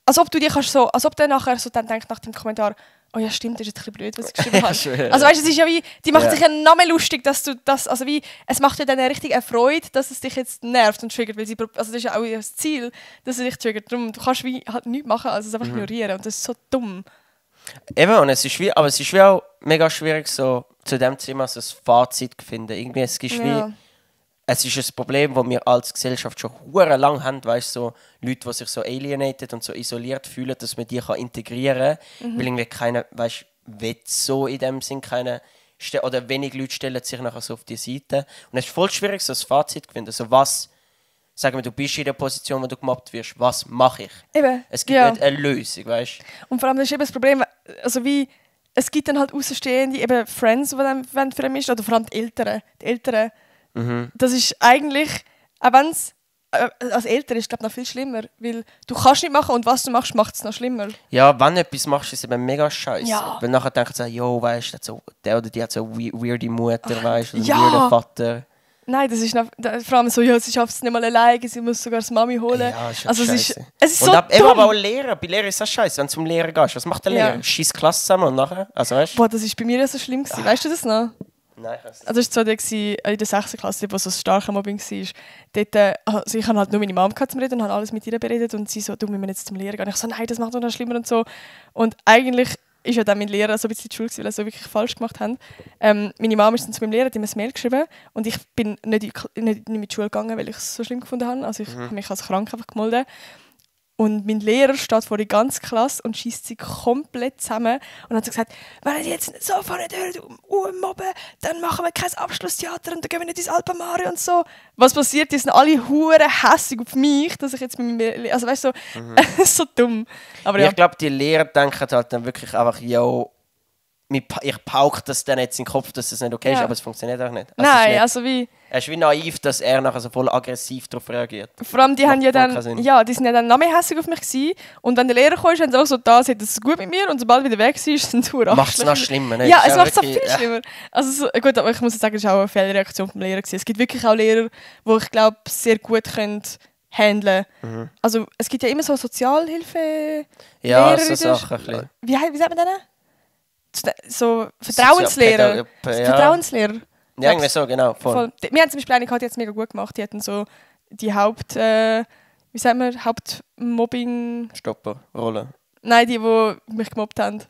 als ob der nachher so dann denkt nach dem Kommentar, oh ja stimmt, das ist jetzt ein bisschen blöd, was ich geschrieben habe. Also weißt du, es ist ja wie, die macht sich ja noch mehr lustig, dass du das, also wie, es macht dir dann richtig eine Freude, dass es dich jetzt nervt und triggert, weil also das ist ja auch das Ziel, dass es dich triggert. Darum, du kannst wie halt nichts machen, als es einfach ignorieren und das ist so dumm. Eben, und es ist wie auch mega schwierig, so zu dem Thema so ein Fazit zu finden. Irgendwie, es ist wie, es ist ein Problem, das wir als Gesellschaft schon hure lang haben, weißt so Leute, die sich so alienated und so isoliert fühlen, dass man die integrieren kann, weil irgendwie keiner, weißt will so in dem Sinn keine, oder wenig Leute stellen sich nachher so auf die Seite. Und es ist voll schwierig, so ein Fazit zu finden. Also was, sagen wir, du bist in der Position, wo du gemobbt wirst, was mache ich? Eben, es gibt nicht eine Lösung, weißt du? Und vor allem das ist eben das Problem, also wie, es gibt dann halt Außenstehende, eben Friends, die dann für ihn ist, oder vor allem die Eltern. Die Eltern, das ist eigentlich, auch wenn es als Eltern ist, glaube ich, noch viel schlimmer, weil du kannst nicht machen und was du machst, macht es noch schlimmer. Ja, wenn du etwas machst, ist es eben mega scheiße. Ja. Weil nachher denken sie, jo, weißt du, so, der oder die hat so weirde Mutter, weißt du, oder Ja. einen weirden Vater. Nein, das ist noch, vor allem so, ja, sie schafft es nicht mal alleine, sie muss sogar das Mami holen. Ja, ist also scheiße. es ist so und eben dumm. aber auch Lehrer. Bei Lehrer ist das scheiße, wenn du zum Lehrer gehst. Was macht der Ja. Lehrer? Schießt Klasse zusammen und nachher? Also, weißt du? Boah, das war bei mir ja so schlimm gewesen. Weißt du das noch? Nein, ich weiß nicht. Also das war in der 6. Klasse, wo so starker Mobbing war. Dort, also ich hatte halt nur meine Mom zum Reden und habe alles mit ihr beredet und sie so, du, wir müssen jetzt zum Lehrer gehen. Und ich so, nein, das macht noch schlimmer und so. Und eigentlich ist ja dann mein Lehrer so ein bisschen die Schuld, weil er so wirklich falsch gemacht hat. Meine Mom ist dann zu meinem Lehrer, die hat mir ein Mail geschrieben und ich bin nicht in die Schule gegangen, weil ich es so schlimm gefunden habe. Also ich habe mich als krank einfach gemeldet. Und mein Lehrer steht vor der ganzen Klasse und schießt sie komplett zusammen und hat so gesagt, wenn ihr jetzt sofort nicht mobben, dann machen wir kein Abschlusstheater und dann gehen wir nicht ins Alpamare und so. Was passiert? Die sind alle hure hässig auf mich, dass ich jetzt mit mir, also weißt du, so, so dumm. Aber ja. Ich glaube, die Lehrer denken halt dann wirklich einfach, yo, ich pauke das dann jetzt in den Kopf, dass das nicht okay ist, Ja. aber es funktioniert auch nicht. Nein, also wie... Er ist wie naiv, dass er nachher so voll aggressiv darauf reagiert. Vor allem, die haben ja Macht voll dann, keinen Sinn. ja, die sind ja dann noch mehr hässig auf mich gewesen. Und wenn der Lehrer kam, haben sie auch so da, sie hat es gut mit mir und sobald er wieder weg war, sind sie verdammt Macht es noch schlimmer, ne? Ja, Ist es auch macht es auch wirklich- viel schlimmer. Also so, gut, aber ich muss jetzt sagen, es war auch eine Fehlreaktion vom Lehrer gewesen. Es gibt wirklich auch Lehrer, die ich glaube sehr gut können handeln. Also es gibt ja immer so Sozialhilfe. Ja, Lehrer so in der Sachen ein bisschen. wie sagt man denen? So Vertrauenslehrer. Ja. Vertrauenslehrer. Ja, irgendwie so, genau. Voll. Voll. Wir haben zum Beispiel eine, die hat jetzt mega gut gemacht. Die hatten so die wie sagt man, Hauptmobbing... Stopper, Rollen. Nein, die mich gemobbt haben.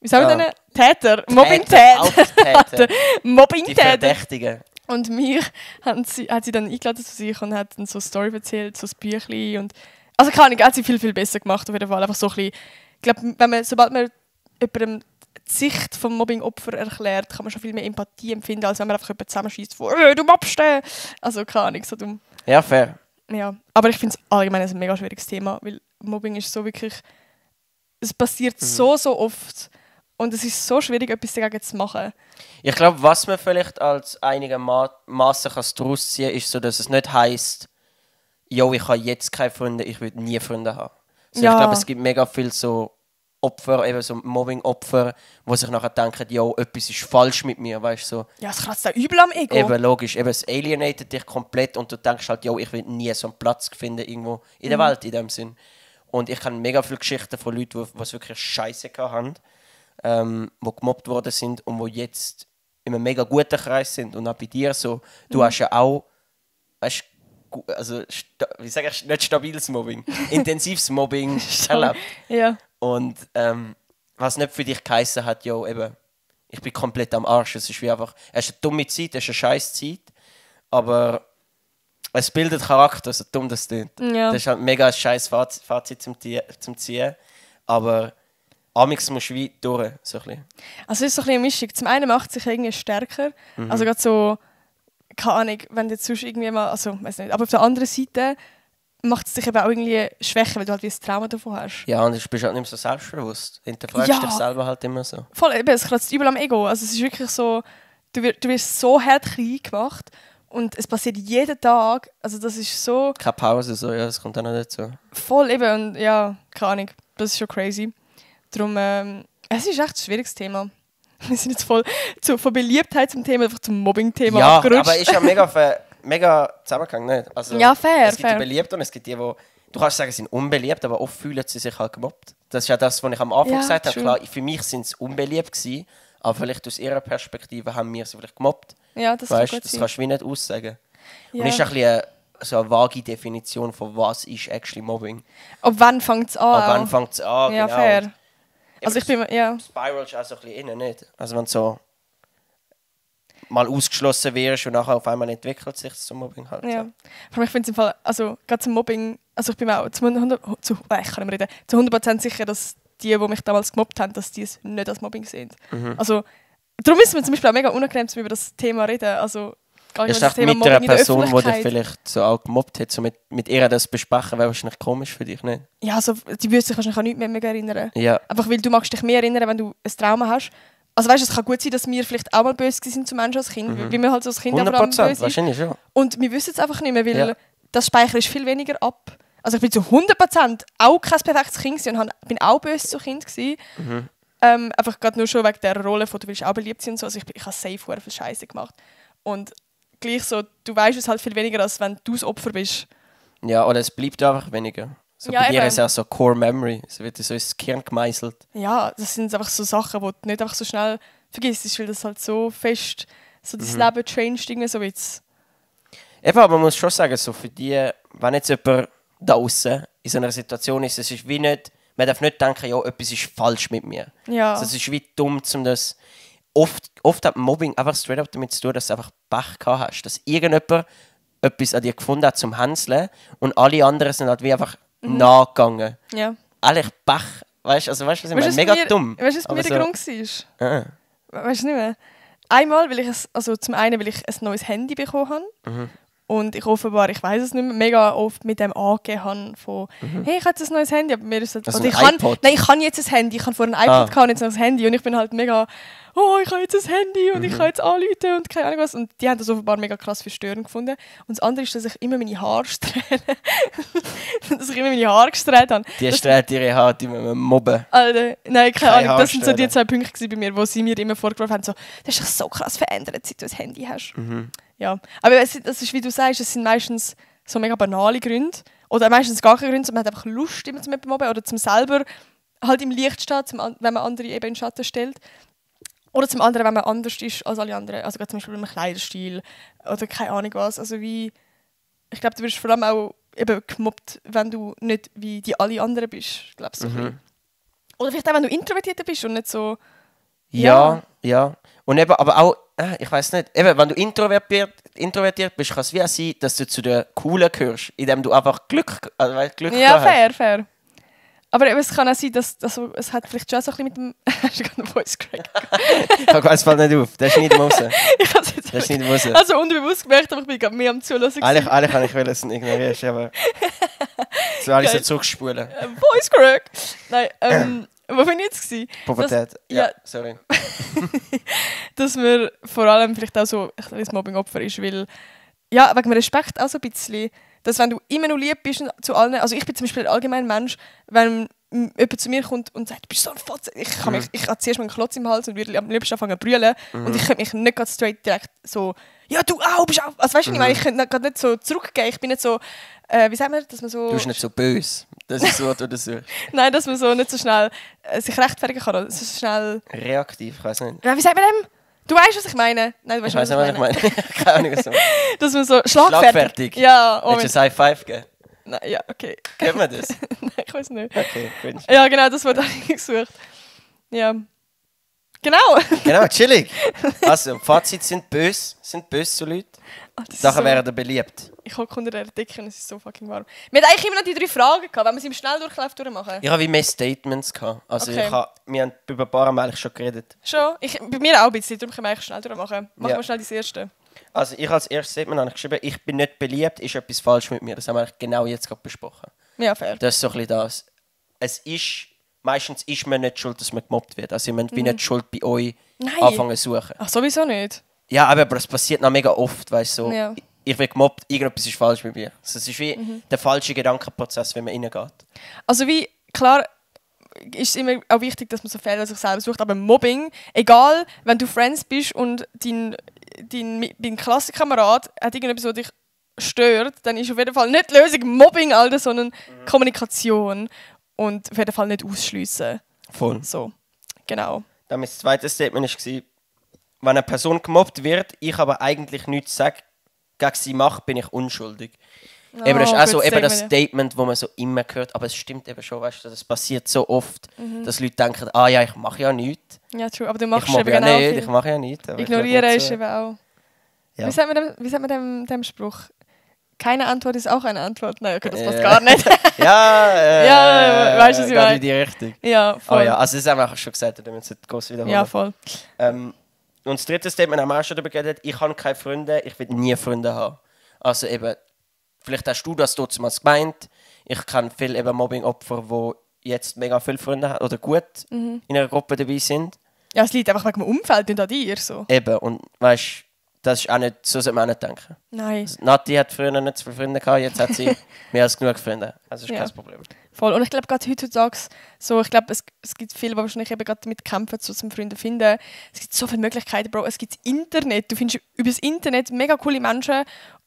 Wie sagen wir Ah. denn? Täter. Mobbing-Täter. Haupttäter. Die Mobbing-Täter. Verdächtigen. Und mich hat sie dann eingeladen zu sich und hat dann so eine Story erzählt, so ein Büchlein. Und also keine Ahnung, hat sie viel, viel besser gemacht auf jeden Fall. Einfach so ein bisschen, ich glaube, sobald man jemandem die Sicht vom Mobbing-Opfer erklärt, kann man schon viel mehr Empathie empfinden, als wenn man einfach jemanden zusammenschießt von «Du mobst den!» Also keine Ahnung, so dumm. Ja, fair. Ja, aber ich finde es allgemein ein mega schwieriges Thema, weil Mobbing ist so wirklich... Es passiert so oft und es ist so schwierig, etwas dagegen zu machen. Ich glaube, was man vielleicht als einigermaßen daraus ziehen kann, ist so, dass es nicht heisst, yo, ich habe jetzt keine Freunde, ich will nie Freunde haben. Also Ja. Ich glaube, es gibt mega viele so Opfer, eben so Mobbing-Opfer, die sich nachher denken, yo, etwas ist falsch mit mir, weißt du, so. Ja, es kratzt auch übel am Ego. Eben, logisch, eben, es alienated dich komplett und du denkst halt, yo, ich will nie so einen Platz finden irgendwo in der Welt in dem Sinn. Und ich kenne mega viele Geschichten von Leuten, die es wirklich scheiße haben, die gemobbt worden sind und die jetzt in einem mega guten Kreis sind. Und auch bei dir so, du hast ja auch, weißt, also, wie sage ich, nicht stabiles Mobbing, intensives Mobbing erlebt. Ja. Und was nicht für dich geheissen hat, jo, eben, ich bin komplett am Arsch. Es ist wie einfach, es ist eine dumme Zeit, es ist eine scheiß Zeit, aber es bildet Charakter, so dumm das klingt. Ja. Das ist halt mega ein scheiß Fazit zum Ziehen, aber amigs musst du wie durch, so ein bisschen. Also es ist so ein bisschen eine Mischung. Zum einen macht sich irgendwie stärker. Also gerade so, keine Ahnung, wenn du jetzt sonst irgendwie mal, also weiß nicht, aber auf der anderen Seite macht es dich eben auch irgendwie schwächer, weil du halt wie ein Trauma davon hast. Ja, und du bist halt nicht mehr so selbstbewusst. Hinterfragst Ja. dich selber halt immer so. Voll, eben, es kratzt übel am Ego. Also es ist wirklich so, du wirst so hart klein gemacht und es passiert jeden Tag. Also das ist so Keine Pause, so, ja, das kommt auch noch dazu. voll eben und ja, keine Ahnung, das ist schon crazy. Darum, es ist echt ein schwieriges Thema. Wir sind jetzt voll von Beliebtheit zum Thema, einfach zum Mobbing-Thema ja, abgerutscht. aber ist ja mega Zusammenhang, nicht? Also, ja, fair, es gibt die Beliebten und es gibt die du kannst sagen, sie sind unbeliebt, aber oft fühlen sie sich halt gemobbt. Das ist ja das, was ich am Anfang gesagt habe. Klar, für mich sind sie unbeliebt gewesen, aber vielleicht aus ihrer Perspektive haben wir sie vielleicht gemobbt. Ja, das weißt, kann gut das sein. kannst du wie nicht aussagen. Ja. Und ist ein bisschen so eine vage Definition von was ist actually Mobbing. Ab wann fängt es an? Ab wann fängt es an, ja, genau. fair. Also ich bin, ja. Spiral ist auch so ein bisschen innen, nicht? Also wenn du so mal ausgeschlossen wirst und nachher auf einmal entwickelt sich das zum Mobbing halt. Ja. So. Vor allem, ich finde es im Fall, also gerade zum Mobbing, also ich bin mir auch zu 100% sicher, dass die mich damals gemobbt haben, dass die es nicht als Mobbing sehen. Also darum ist es mir zum Beispiel auch mega unangenehm, über das Thema reden. Also ich dachte, mit einer Person, die dich vielleicht so auch gemobbt hat, so mit ihr das besprechen, wäre wahrscheinlich komisch für dich, nicht? Ja, also die würde sich wahrscheinlich auch nicht mehr erinnern. Ja. Einfach weil du magst dich mehr erinnern, wenn du ein Trauma hast. Also weißt du, es kann gut sein, dass wir vielleicht auch mal böse sind zu Menschen als Kind, wie wir halt so als Kind 100%, wahrscheinlich schon. Und wir wissen es einfach nicht mehr, weil das Speicher ist viel weniger ab. Also ich bin zu 100% auch kein perfektes Kind und bin auch böse zu Kind gewesen. Einfach gerade nur schon wegen der Rolle von, du willst auch beliebt sein und so. Also ich habe safe viel Scheiße gemacht. Und gleich so, du weißt es halt viel weniger, als wenn du das Opfer bist. Ja, oder es bleibt einfach weniger. So ja, bei dir eben. ist es auch so Core Memory, es wird so ins Gehirn gemeißelt. Ja, das sind einfach so Sachen, die du nicht einfach so schnell vergisst, weil das halt so fest, so das Leben changed irgendwie so jetzt. Eben, aber man muss schon sagen, so für die, wenn jetzt jemand da außen in so einer Situation ist, es ist wie nicht, man darf nicht denken, ja, etwas ist falsch mit mir. Ja. Also es ist wie dumm, um das... Oft hat Mobbing einfach straight up damit zu tun, dass du einfach Pech gehabt hast. Dass irgendjemand etwas an dir gefunden hat zum Hänseln und alle anderen sind halt wie einfach nachgegangen. Ja. Eigentlich Pech. Weißt du, was ich meine? Mega dumm. Weißt du, was bei mir der Grund war? Weißt du nicht mehr? Einmal, zum einen, weil ich ein neues Handy bekommen habe. Und ich offenbar, ich weiß es nicht mehr, mega oft mit dem angegeben habe von «Hey, ich habe jetzt ein neues Handy», aber mir ist das... Also ich kann jetzt ein Handy, ich habe vorher ein iPod gehabt und jetzt noch ein Handy und ich bin halt mega «Oh, ich habe jetzt ein Handy und ich kann jetzt anrufen» und keine Ahnung was. Und die haben das offenbar mega krass verstörend gefunden. Und das andere ist, dass ich immer meine Haare strehle. Dass ich immer meine Haare gestrählt habe. Die strahlt ihre Haare, die müssen mobben. Alter, nein, keine Ahnung. Das sind so die Haarstrählen. 2 Punkte bei mir, wo sie mir immer vorgeworfen haben, so «Das ist doch so krass verändert, seit du ein Handy hast.» Ja, aber das ist, wie du sagst, es sind meistens so mega banale Gründe. Oder meistens gar keine Gründe, sondern man hat einfach Lust, immer zum mobben oder zum selber halt im Licht stehen, wenn man andere eben in den Schatten stellt. Oder zum anderen, wenn man anders ist als alle anderen. Also zum Beispiel mit einem Kleiderstil oder keine Ahnung was. Also wie, ich glaube, du wirst vor allem auch eben gemobbt, wenn du nicht wie die alle anderen bist. Ich glaube, so ein bisschen. Oder vielleicht auch, wenn du introvertierter bist und nicht so... Ja. Und eben, aber auch, ich weiß nicht, eben, wenn du introvertiert bist, kann es wie auch sein, dass du zu den Coolen gehörst, indem du einfach Glück Ja, hast. fair. Aber eben, es kann auch sein, dass es hat vielleicht schon so ein bisschen mit dem... Hast du gerade einen Voice Crack? Es fällt nicht auf, das ist nicht raus. Ich habe es jetzt Das ist nicht raus. also unbewusst gemerkt, aber ich bin gerade mehr am Zulassen. Eigentlich kann ich es ignorierst, aber... So alles so zurückspulen. Voice Crack! Nein, wo bin ich jetzt gewesen? Pubertät. Ja, sorry. Dass man vor allem vielleicht auch so ein kleines Mobbing-Opfer ist, weil... Ja, wegen dem Respekt auch so ein bisschen... Dass wenn du immer noch lieb bist zu allen... Also ich bin zum Beispiel ein allgemein Mensch, wenn jemand zu mir kommt und sagt, du bist so ein Fotze. Ich habe zuerst mal einen Klotz im Hals und würde am liebsten anfangen zu brüllen. Und ich könnte mich nicht ganz straight direkt so... Ja, du auch, bist auch... Also weißt du, ich meine, ich könnte gerade nicht so zurückgehen. Ich bin nicht so... wie sagt man, dass man so... Du bist nicht so böse. Das ist das Wort, das du suchst. Nein, dass man so nicht so schnell sich rechtfertigen kann. Oder so schnell... Reaktiv, ich weiß nicht. Ja, wie sagt man dem? Du weißt, was ich meine? Nein, du weißt Ich weiß nicht, was ich meine. Keine Ahnung, was du meinst. Dass man so schlagfertig... Ja, oh, willst du ein High Five geben? Nein, ja, okay. Kennt man das? Nein, ich weiß nicht. Okay, gut. Ja, genau, das Wort habe ich gesucht. Ja. Genau. Genau, chillig. Also, Fazit, sind böse zu Leuten. Oh, das ist Sachen so- werden beliebt. Ich hocke unter der Decke und es ist so fucking warm. Wir hatten eigentlich immer noch die 3 Fragen gehabt. Wenn wir sie im Schnelldurchlauf durchmachen. Ich habe wie mehr Statements gehabt. Also Okay. wir haben über ein paar Mal eigentlich schon geredet. Schon? Bei mir auch ein bisschen, darum können wir eigentlich schnell durchmachen. Machen Ja. wir schnell das erste. Also ich als erstes Statement habe ich geschrieben, ich bin nicht beliebt, ist etwas falsch mit mir. Das haben wir eigentlich genau jetzt gerade besprochen. Ja, fair. Das ist so ein bisschen das. Meistens ist man nicht schuld, dass man gemobbt wird. Also ihr müsst wie nicht schuld bei euch Nein. anfangen zu suchen. Ach, sowieso nicht. Ja, aber das passiert noch mega oft, weißt du. So, Ja. Ich werde gemobbt, irgendetwas ist falsch mit mir. Also es ist wie der falsche Gedankenprozess, wenn man reingeht. Also wie, klar, ist es immer auch wichtig, dass man so Fehler sich selber sucht. Aber Mobbing, egal, wenn du Friends bist und dein Klassenkamerad hat irgendetwas, was dich stört, dann ist auf jeden Fall nicht die Lösung Mobbing, Alter, sondern Kommunikation. Und auf jeden Fall nicht ausschliessen. Voll. So, genau. Dann mein zweites Statement war, wenn eine Person gemobbt wird, ich aber eigentlich nichts sage, gegen sie macht, bin ich unschuldig. Eben, das ist auch so eben das Statement, das man so immer hört, aber es stimmt eben schon, weißt du, das passiert so oft, dass Leute denken, ja, ich mache ja nichts. Ja, true, aber du machst eben genau nicht, viel. ich mache ja nichts. Ignorieren ist eben auch... Ja. Wie sagt man dem Spruch? Keine Antwort ist auch eine Antwort. Nein, okay, das passt gar nicht. ja, weißt du, was ich meine? in die Richtung. Ja, voll. Oh ja, also das haben wir schon gesagt, damit wir es groß wiederholen. Ja, voll. Und das dritte Statement haben wir auch schon darüber geredet, ich habe keine Freunde, ich will nie Freunde haben. Also eben, vielleicht hast du das damals gemeint, ich kenne viele eben Mobbing-Opfer, die jetzt mega viele Freunde haben oder gut in einer Gruppe dabei sind. Ja, es liegt einfach wegen dem Umfeld, nicht an dir. So. Eben, und weißt, das ist auch nicht, so sollte man auch nicht denken. Nein. Also, Nati hat früher nicht so viele Freunde gehabt, jetzt hat sie mehr als genug Freunde. Also ist kein Problem. Voll. Und ich glaube, gerade heutzutage, so, ich glaube, es gibt viele, die wahrscheinlich eben gerade damit kämpfen, so zum Freunde finden. Es gibt so viele Möglichkeiten, Bro. Es gibt das Internet. Du findest über das Internet mega coole Menschen.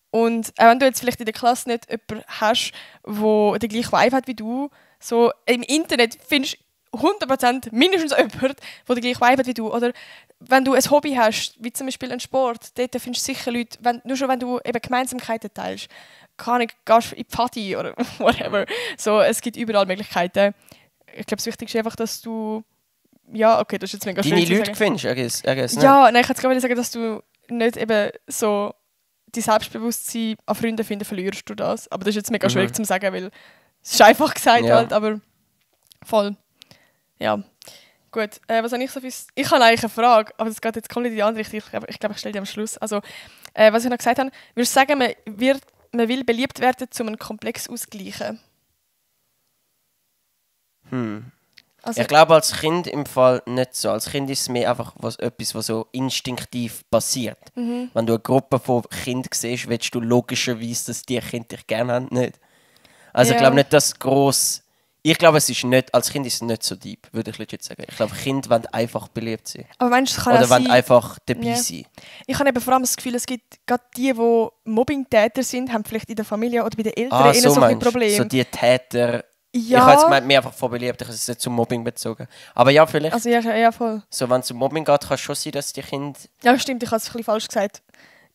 Und auch wenn du jetzt vielleicht in der Klasse nicht jemanden hast, der den gleichen Vibe hat wie du, so im Internet findest du 100% mindestens jemanden, der den gleichen Vibe hat wie du. Oder wenn du ein Hobby hast, wie zum Beispiel einen Sport, dort findest du sicher Leute, nur schon wenn du eben Gemeinsamkeiten teilst. Keine Ahnung, gehst in die Party oder whatever. So, es gibt überall Möglichkeiten. Ich glaube, das Wichtigste ist einfach, dass du... Ja, okay, das ist jetzt mega schön Deine zu Leute sagen. findest, I guess, ne? Ja, nein, ich wollte gerade sagen, dass du nicht eben so dein Selbstbewusstsein an Freunden finden, verlierst du das. Aber das ist jetzt mega schwierig zu sagen, weil es ist einfach gesagt halt, aber voll. Ja. Gut, was habe ich so viel... Ich habe eigentlich eine Frage, aber das geht jetzt komplett in die andere Richtung. Ich glaube, ich stelle die am Schluss. Also, was ich noch gesagt habe, würdest du sagen, man will beliebt werden, um einen Komplex auszugleichen? Also, Ich glaube, als Kind im Fall nicht so. Als Kind ist es mehr einfach etwas, was so instinktiv passiert. Wenn du eine Gruppe von Kindern siehst, willst du logischerweise, dass die Kinder dich gerne haben, nicht? Also ich glaube nicht, dass gross... Ich glaube, es ist nicht... Als Kind ist es nicht so deep, würde ich legit sagen. Ich glaube, Kinder wollen einfach beliebt sein. aber meinst du, es kann Oder auch wollen sein... einfach dabei sein. Ich habe eben vor allem das Gefühl, es gibt gerade die Mobbing-Täter sind, haben vielleicht in der Familie oder bei den Eltern eher so ein Problem. So die Täter... Ja. Ich habe jetzt gemeint, mehr einfach von beliebt, ich habe es nicht zum Mobbing bezogen. Aber ja, vielleicht. Also ja, voll. So, wenn es um Mobbing geht, kann es schon sein, dass die Kinder... Ja, stimmt, ich habe es ein bisschen falsch gesagt.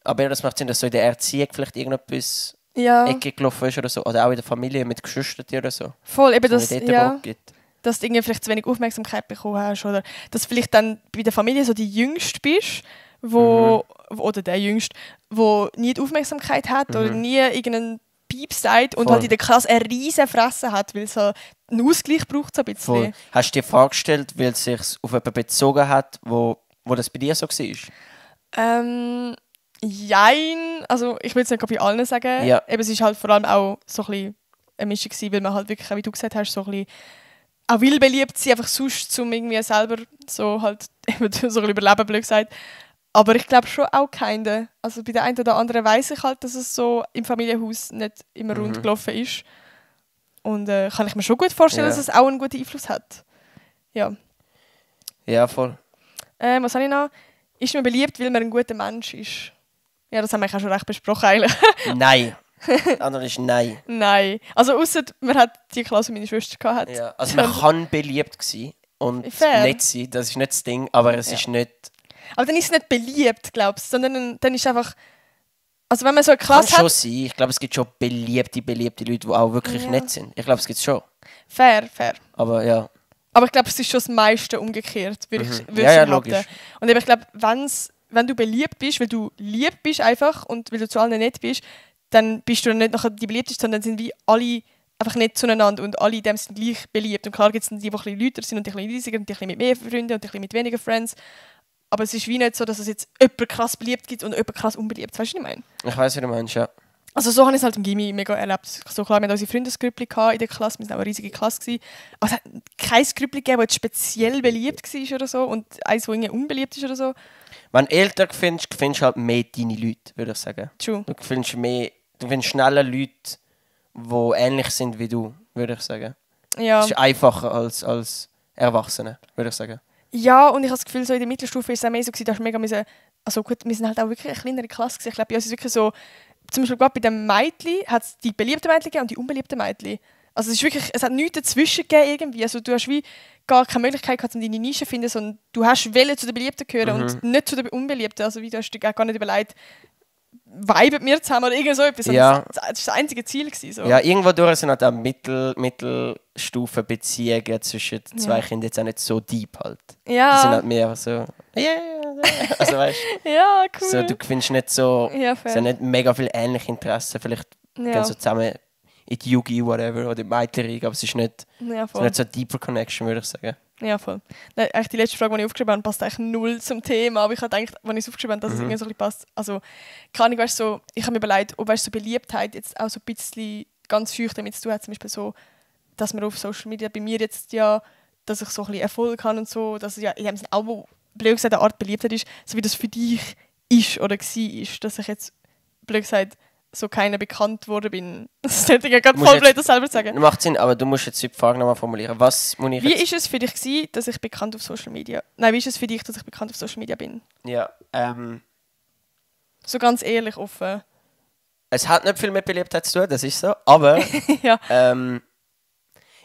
Aber ja, das macht Sinn, dass so in der Erziehung vielleicht irgendetwas Ja. Ecke gelaufen ist oder so. Oder auch in der Familie mit Geschwistern oder so. Voll, eben Dass das, es dort Bock gibt. dass du irgendwie vielleicht zu wenig Aufmerksamkeit bekommen hast oder dass du vielleicht dann bei der Familie so die Jüngste bist, oder der Jüngste, wo nie die Aufmerksamkeit hat oder nie irgendeinen Piep sagt und halt in der Klasse eine riesen Fresse hat, weil so einen Ausgleich braucht so ein bisschen. Voll. Hast du dir vorgestellt, weil es sich auf jemanden bezogen hat, wo das bei dir so war? Jein, also ich will es nicht bei allen sagen. Ja. Eben, es war halt vor allem auch so ein bisschen eine Mischung gewesen, weil man halt wirklich, wie du gesagt hast, so ein bisschen auch will beliebt sein, einfach sonst, um irgendwie selber so halt eben so ein bisschen überleben, blöd gesagt. Aber ich glaube schon auch keine. Also bei der einen oder anderen weiss ich halt, dass es so im Familienhaus nicht immer rund gelaufen ist. Und kann ich mir schon gut vorstellen, dass es auch einen guten Einfluss hat. Ja. Ja, voll. Was habe ich noch? Ist man beliebt, weil man ein guter Mensch ist? Ja, das haben wir auch schon recht besprochen eigentlich. Nein. Das andere ist nein. Nein. Also ausser man hat die Klasse, die meine Schwester hatte. Ja. Also man kann beliebt sein und nett sein, das ist nicht das Ding, aber es ist nicht... Aber dann ist es nicht beliebt, glaubst du, sondern dann ist es einfach... Also wenn man so eine Klasse kann hat... schon sein. Ich glaube, es gibt schon beliebte Leute, die auch wirklich nett sind. Ich glaube, es gibt es schon. Fair. Aber ja. Aber ich glaube, es ist schon das meiste umgekehrt, würde ich Ja, behaupten. logisch. Und eben, ich glaube, wenn du beliebt bist, weil du lieb bist einfach und weil du zu allen nett bist, dann bist du nicht nachher die Beliebteste, sondern sind wie alle einfach nett zueinander und alle in dem sind gleich beliebt. Und klar gibt es die, die ein bisschen lauter sind und die ein bisschen riesiger und die ein bisschen mit mehr Freunden und die ein bisschen mit weniger Friends. Aber es ist wie nicht so, dass es jetzt jemand krass beliebt gibt und jemand krass unbeliebt. Weißt du, was ich meine? Ich weiss, wie du meinst, ja. Also so habe ich es halt im Gymi mega erlebt. So klar, wir hatten unsere Freundesgrüppli in der Klasse, wir waren auch eine riesige Klasse gewesen. Aber es hat kein Grüppli gegeben, das speziell beliebt war oder so und eins, das irgendwie unbeliebt ist oder so. Wenn du älter findest du halt mehr deine Leute, würde ich sagen. True. Du findest schneller Leute, die ähnlich sind wie du, würde ich sagen. Ja. Es ist einfacher als Erwachsene, würde ich sagen. Ja, und ich habe das Gefühl, so in der Mittelstufe ist es auch mehr so gewesen, dass mega also gut, wir sind halt auch wirklich eine kleinere Klasse gewesen. Ich glaube, bei uns ist es wirklich so, zum Beispiel gerade bei den Mädchen hat es die beliebten Mädchen gegeben und die unbeliebten Mädchen. Also es ist wirklich, es hat nichts dazwischen gegeben irgendwie. Also du hast wie gar keine Möglichkeit gehabt, um deine Nische zu finden, sondern du hast wollen zu den Beliebten gehören und nicht zu den Unbeliebten. Also wie du hast dir gar nicht überlegt, viben wir zusammen oder irgend so etwas. Ja. Das war das einzige Ziel gewesen, so. Ja, irgendwo durch sind halt auch Mittelstufenbeziehungen zwischen zwei Kindern jetzt auch nicht so deep halt. Ja. Die sind halt mehr so, also weißt Ja, cool. so, du findest nicht so, Ja, es fair. sind nicht mega viele ähnliche Interessen, vielleicht gehen so zusammen in die Yugi, whatever, oder in die Mädchenriege, aber es ist nicht, Ja, es ist voll. nicht so eine deeper Connection, würde ich sagen. Ja, voll. Nein, eigentlich die letzte Frage, die ich aufgeschrieben habe, passt eigentlich null zum Thema. Aber ich habe gedacht, als ich es aufgeschrieben habe, dass es irgendwie so ein bisschen passt. Also, keine Ahnung, weißt, so, ich habe mir überlegt, ob weißt, so Beliebtheit jetzt auch so ein bisschen ganz feucht damit zu tun hat. Zum Beispiel so, dass man auf Social Media bei mir jetzt ja, dass ich so ein bisschen Erfolg habe und so, dass es ja in dem Sinne auch, blöd gesagt, eine Art Beliebtheit ist, so wie das für dich ist oder war, dass ich jetzt, blöd gesagt, so keiner bekannt worden bin. Das hätte ich ja gerade voll blöd, das selber zu sagen. Macht Sinn, aber du musst jetzt die Frage nochmal formulieren. Was muss ich Wie jetzt... ist es für dich gewesen, dass ich bekannt auf Social Media... Nein, wie ist es für dich, dass ich bekannt auf Social Media bin? Ja, So ganz ehrlich, offen. es hat nicht viel mit Beliebtheit zu tun, das ist so, aber Ja.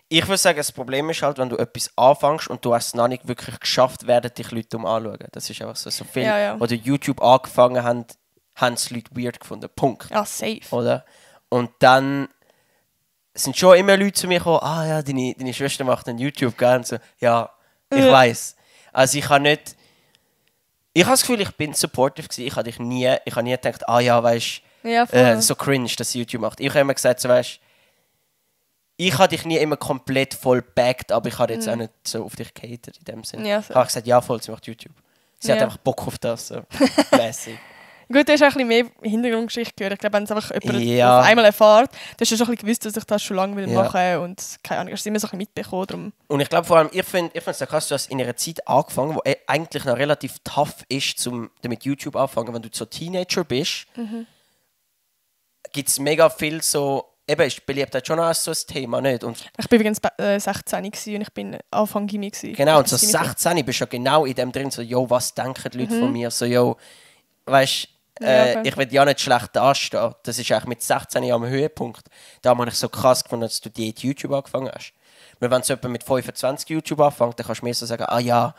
ich würde sagen, das Problem ist halt, wenn du etwas anfängst und du hast es noch nicht wirklich geschafft, werden dich Leute anschauen. Das ist einfach so viel, Ja. die YouTube angefangen haben, haben es Leute weird gefunden. Punkt. Ja, safe. Oder? Und dann sind schon immer Leute zu mir gekommen, ja, deine Schwester macht einen YouTube, gell? Und so, ja, ich weiß. Also ich habe nicht... Ich habe das Gefühl, ich bin supportive gewesen. Ich habe nie gedacht, ja, weißt Ja, voll. so cringe, dass sie YouTube macht. Ich habe immer gesagt, so, weißt, ich habe dich nie immer komplett voll backt, aber ich habe jetzt auch nicht so auf dich gehatet in dem Sinne. Ja, Ich habe gesagt, ja, voll, sie macht YouTube. Sie hat Ja. einfach Bock auf das. So. Mässig. Gut, du hast auch ein bisschen mehr Hintergrundgeschichte gehört. Ich glaube, wenn es einfach jemand Ja. auf einmal erfährt, du hast ja schon ein bisschen gewusst, dass ich das schon lange Ja. machen will und keine Ahnung, hast du immer so ein bisschen mitbekommen. Darum. Und ich glaube vor allem, ich finde es so krass, du hast in einer Zeit angefangen, wo eigentlich noch relativ tough ist, damit YouTube anfangen. Wenn du so Teenager bist, gibt es mega viel so, eben ist Beliebtheit schon auch so ein Thema, nicht? Und Ich war übrigens 16 gewesen und ich bin Anfang Gymi gewesen. genau, und so Das Gymi- 16 bist du ja genau in dem drin, so, yo, was denken die Leute von mir? So, yo, weißt Ja, okay. ich will ja nicht schlecht dastehen. Das ist eigentlich mit 16 Jahren am Höhepunkt. Da habe ich so krass gefunden, dass du die YouTube angefangen hast. Weil wenn so jemand mit 25 YouTube anfängt, dann kannst du mir so sagen, ja,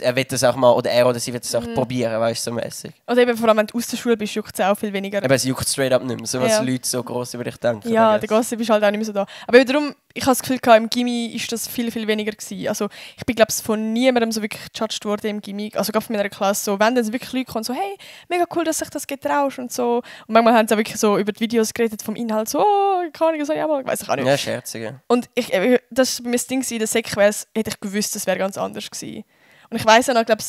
er wird das auch mal, oder er oder sie wird das auch probieren, weißt du, so mäßig. Oder eben vor allem, wenn du aus der Schule bist, juckt es auch viel weniger. Aber es juckt straight up nicht mehr, so was Ja. Leute so gross über dich denken. Ja, I der guess. Gossip ist halt auch nicht mehr so da. Aber eben darum, ich habe das Gefühl, im Gymi ist das viel, viel weniger gewesen. Also ich bin, glaube ich, von niemandem so wirklich gejudged worden im Gymi. Also gerade von meiner Klasse. So, wenn dann wirklich Leute kommen, so «Hey, mega cool, dass du dich das getraust» und so. Und manchmal haben sie auch wirklich so über die Videos geredet, vom Inhalt so «Oh, keine Ahnung, so, ja, mal, weiss ich auch nicht». Ja, scherzig. Und das war bei mir das Ding, in der Sek hätte ich gewusst, das wäre ganz anders gewesen. Und ich weiss auch noch, glaube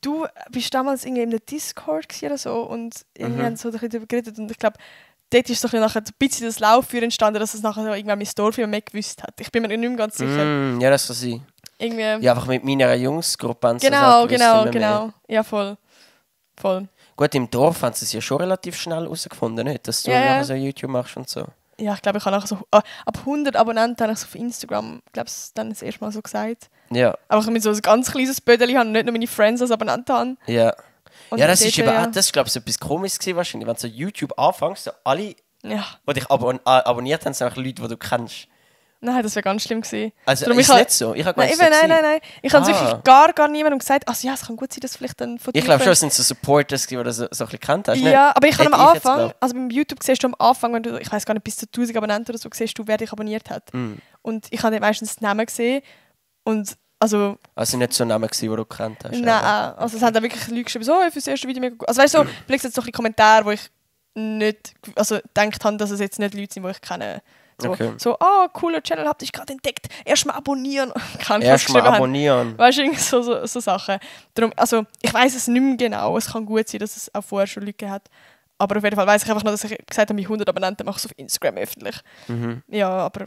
du bist damals irgendwie in einem Discord oder so und irgendwie haben so ein bisschen darüber geredet und ich glaube, dort ist so ein bisschen das Lauffeuer entstanden, dass es nachher so irgendwann mein Dorf immer mehr gewusst hat. Ich bin mir nicht mehr ganz sicher. Ja, das kann sein. Irgendwie... Ja, einfach mit meiner Jungsgruppe haben sie das Genau, auch gewusst, immer mehr. genau. Ja, voll. Gut, im Dorf haben sie es ja schon relativ schnell herausgefunden, nicht? Dass du Ja, ja. nachher so YouTube machst und so. Ja, ich glaube, ich habe nachher so... ab 100 Abonnenten habe ich so auf Instagram, glaube ich, dann das erste Mal so gesagt. Ja, Aber ich mit so ein ganz kleines Bödeli habe, nicht nur meine Friends als Abonnenten haben. ja. Und Ja, das dort, ist eben auch, das ist, glaube ich, so etwas Komisches gewesen, wahrscheinlich. Wenn du so YouTube anfängst, so alle, Ja. die dich abonniert haben, sind auch Leute, die du kennst. Nein, das wäre ganz schlimm gewesen. Also Darum, ist ich ha- nicht so? Ich habe Nein, gemeint, es sei nein. Ich habe es Ah. wirklich gar niemandem gesagt. Also ja, es kann gut sein, dass vielleicht dann von Ich dir glaube schon, es könntest- sind so Supporters, die du so ein bisschen kennt hast. Ja, aber ich habe am Hätte ich jetzt Anfang, geglaubt. also beim YouTube siehst du am Anfang, wenn du, ich weiß gar nicht, bis zu 1000 Abonnenten oder so, siehst du, wer dich abonniert hat. Und ich habe dann meistens den Namen gesehen und also, Also nicht so Namen gewesen, die du gekannt hast. nein, also es haben dann wirklich Leute geschrieben, so, für das erste Video mega gut. Also weißt du, vielleicht jetzt noch ein Kommentar, wo ich nicht, also gedacht habe, dass es jetzt nicht Leute sind, die ich kenne. So, Okay. Cooler Channel, habt ihr gerade entdeckt, erstmal abonnieren. Kann ich Erstmal abonnieren. Weißt du, irgendwie so Sachen. Darum, also, ich weiß es nicht mehr genau. Es kann gut sein, dass es auch vorher schon Leute hat. Aber auf jeden Fall weiß ich einfach noch, dass ich gesagt habe, mit 100 Abonnenten mache ich es auf Instagram öffentlich. Ja, aber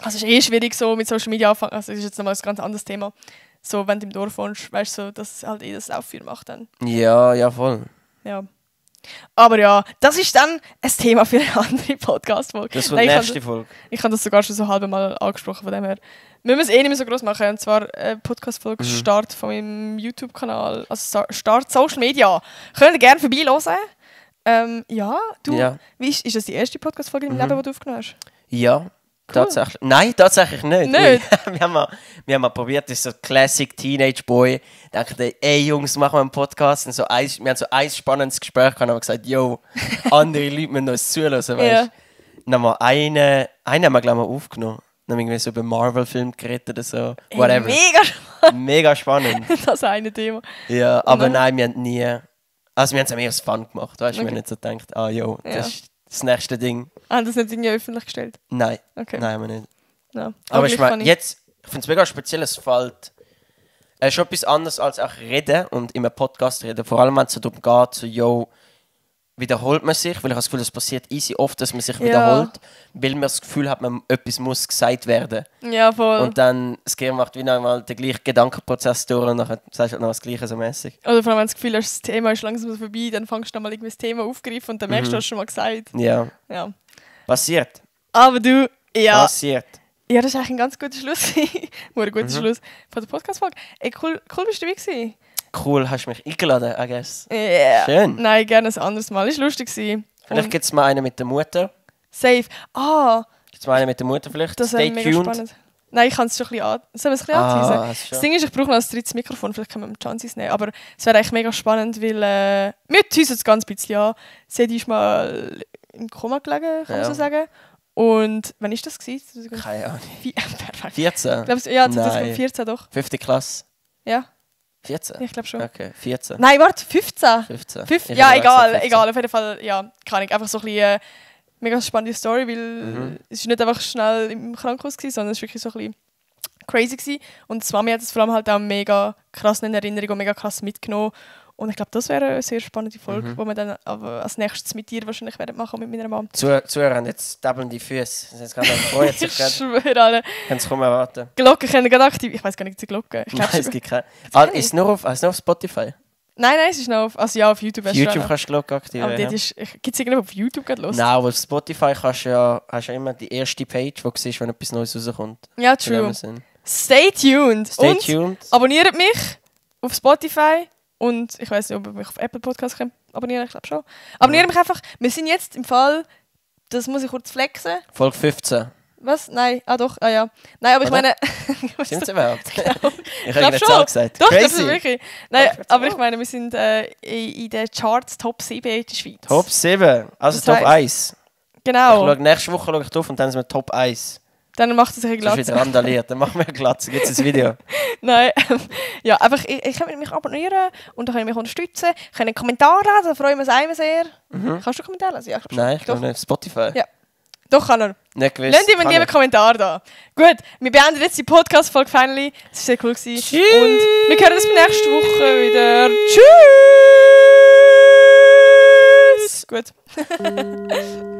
also es ist schwierig so mit Social Media anfangen. Also, das ist jetzt nochmal ein ganz anderes Thema. So, wenn du im Dorf wohnst, weißt du, so, dass halt das Lauffeuer macht dann. Ja, voll. Ja. Aber ja, das ist dann ein Thema für eine andere Podcast-Folge. Das wird die nächste Folge. Ich habe das sogar schon so halb mal angesprochen, von dem her. Wir müssen es eh nicht mehr so groß machen. Und zwar Podcast-Folge Start von meinem YouTube-Kanal. Also Start Social Media. Könnt ihr gerne vorbeihören. Ja, du, Ja. Ist das die erste Podcast-Folge in deinem Leben, die du aufgenommen hast? Ja, tatsächlich. Nein, tatsächlich nicht. Nicht? wir haben mal probiert, das ist so Classic Teenage Boy. Dachte, ey Jungs, machen wir einen Podcast. Und wir haben so ein spannendes Gespräch gehabt und haben gesagt, yo, andere Leute müssen uns zuhören, weißt du. Ja. Dann haben wir einen haben wir, glaube ich, aufgenommen. Dann haben wir irgendwie so über Marvel-Film geredet oder so. Whatever. Mega spannend. Mega spannend. Das eine Thema. Ja, aber dann? nein, wir haben nie... Also wir haben es mehr als Fun gemacht, weißt du? Wir Okay. haben nicht so gedacht, jo, Ja. das ist das nächste Ding. Haben das nicht irgendwie öffentlich gestellt? Nein, Okay. nein, haben wir nicht. Ja. Aber ich gleich meine, funny. jetzt, ich finde es mega speziell, es fällt schon etwas anderes als auch reden und in einem Podcast reden. Vor allem, wenn es so darum geht, so, yo, wiederholt man sich, weil ich habe das Gefühl, es passiert easy oft, dass man sich Ja. wiederholt, weil man das Gefühl hat, etwas muss gesagt werden. Ja, voll. Und dann, das Gehirn macht wieder einmal den gleichen Gedankenprozess durch und dann sagst du halt noch das Gleiche so mäßig. Oder vor allem, wenn du das Gefühl hast, das Thema ist langsam vorbei, dann fängst du nochmal irgendwie das Thema aufgreifen und dann merkst du, hast schon mal gesagt. Ja, Ja. passiert. Aber du, ja. Passiert. Ja, das ist eigentlich ein ganz guter Schluss. Nur ein guter Schluss von der Podcast-Folge. Ey, cool bist du dabei gewesen. Cool, hast du mich eingeladen, I guess. Yeah. Schön. Nein, gerne ein anderes Mal. Ist lustig gewesen. Vielleicht Und gibt es mal einen mit der Mutter. safe. Ah, Gibt es mal einen mit der Mutter vielleicht? das wäre Stay mega tuned. spannend. Nein, ich kann es schon ein bisschen Sollen wir es ein bisschen anteasen? Ah, das Das schon. Ding ist, ich brauche noch ein drittes Mikrofon, vielleicht können wir mit Chances nehmen. Aber es wäre eigentlich mega spannend, weil wir teasen es ganz bisschen an. Sie ist mal im Koma gelegen, kann man Ja. so sagen. Und wann ist das gewesen? Keine Ahnung. Perfekt. 14? Glaubst du, ja, Nein. 2014 doch. 5. Klasse? Ja, 14? ich glaube schon. Okay, 14. Nein, warte, 15. 15. Fünf, Ich ja, hätte auch egal, gesagt 15. egal. Auf jeden Fall, ja, kann ich. Einfach so ein bisschen mega spannende Story, weil es ist nicht einfach schnell im Krankenhaus gewesen, sondern es ist wirklich so ein bisschen crazy gewesen. Und die Mami hat es vor allem halt auch mega krass in Erinnerung und mega krass mitgenommen. Und ich glaube, das wäre eine sehr spannende Folge, wo wir dann aber als nächstes mit dir wahrscheinlich werden machen, mit meiner Mom. Zuhörer haben jetzt tabbelnde Füße. Sie sind jetzt gerade am Freuen. Ich schwöre, alle. Können Sie kaum erwarten. Glocken können gerade aktiv. Ich weiß gar nicht, die Glocke. Ich Nein, glaube, es gibt keine. keine. Ist es nur auf Spotify? nein, es ist noch auf, also ja, auf YouTube. Auf YouTube kannst du die Glocke aktivieren. aber Ja. dort gibt es irgendwo auf YouTube gerade los? Nein, aber auf Spotify hast du ja immer die erste Page, wo du siehst, wenn etwas Neues rauskommt. Ja, In true. dem Sinn. Stay tuned. Stay Und tuned. abonniert mich auf Spotify und ich weiß nicht, ob ihr mich auf Apple Podcasts könnt abonnieren, ich glaube schon. Abonniert mich einfach. Wir sind jetzt im Fall, das muss ich kurz flexen. Folge 15. Was? Nein, doch, ja. Nein, aber ich Oder? meine... Stimmt es überhaupt? Ich glaub habe eine Zahl gesagt. Doch, das ist Crazy. wirklich. Nein, Doch, aber ich oh. meine, wir sind in den Charts Top 7 in der Schweiz. Top 7. Also Das Top heisst- 1. Genau. Nächste Woche schaue ich drauf und dann sind wir Top 1. Dann macht es sich ein Das ist Glatz. wieder randaliert. Dann machen wir eine Glatze. Gibt es ein Video? Nein, ja, einfach, ich kann mich abonnieren und dann kann ich mich unterstützen. Ich kann einen Kommentar lassen, da freuen wir uns immer sehr. Kannst du Kommentare lesen? Ja, ich glaube schon. Nein, ich glaube nicht. Spotify. Ja. Doch, kann er. Nicht gewiss. Lasst ihm Kann einen ich. Kommentar da. Gut, wir beenden jetzt die Podcast-Folge finally. Es war sehr cool gewesen. Tschüss. Und wir hören uns nächste Woche wieder. Tschüss! Gut.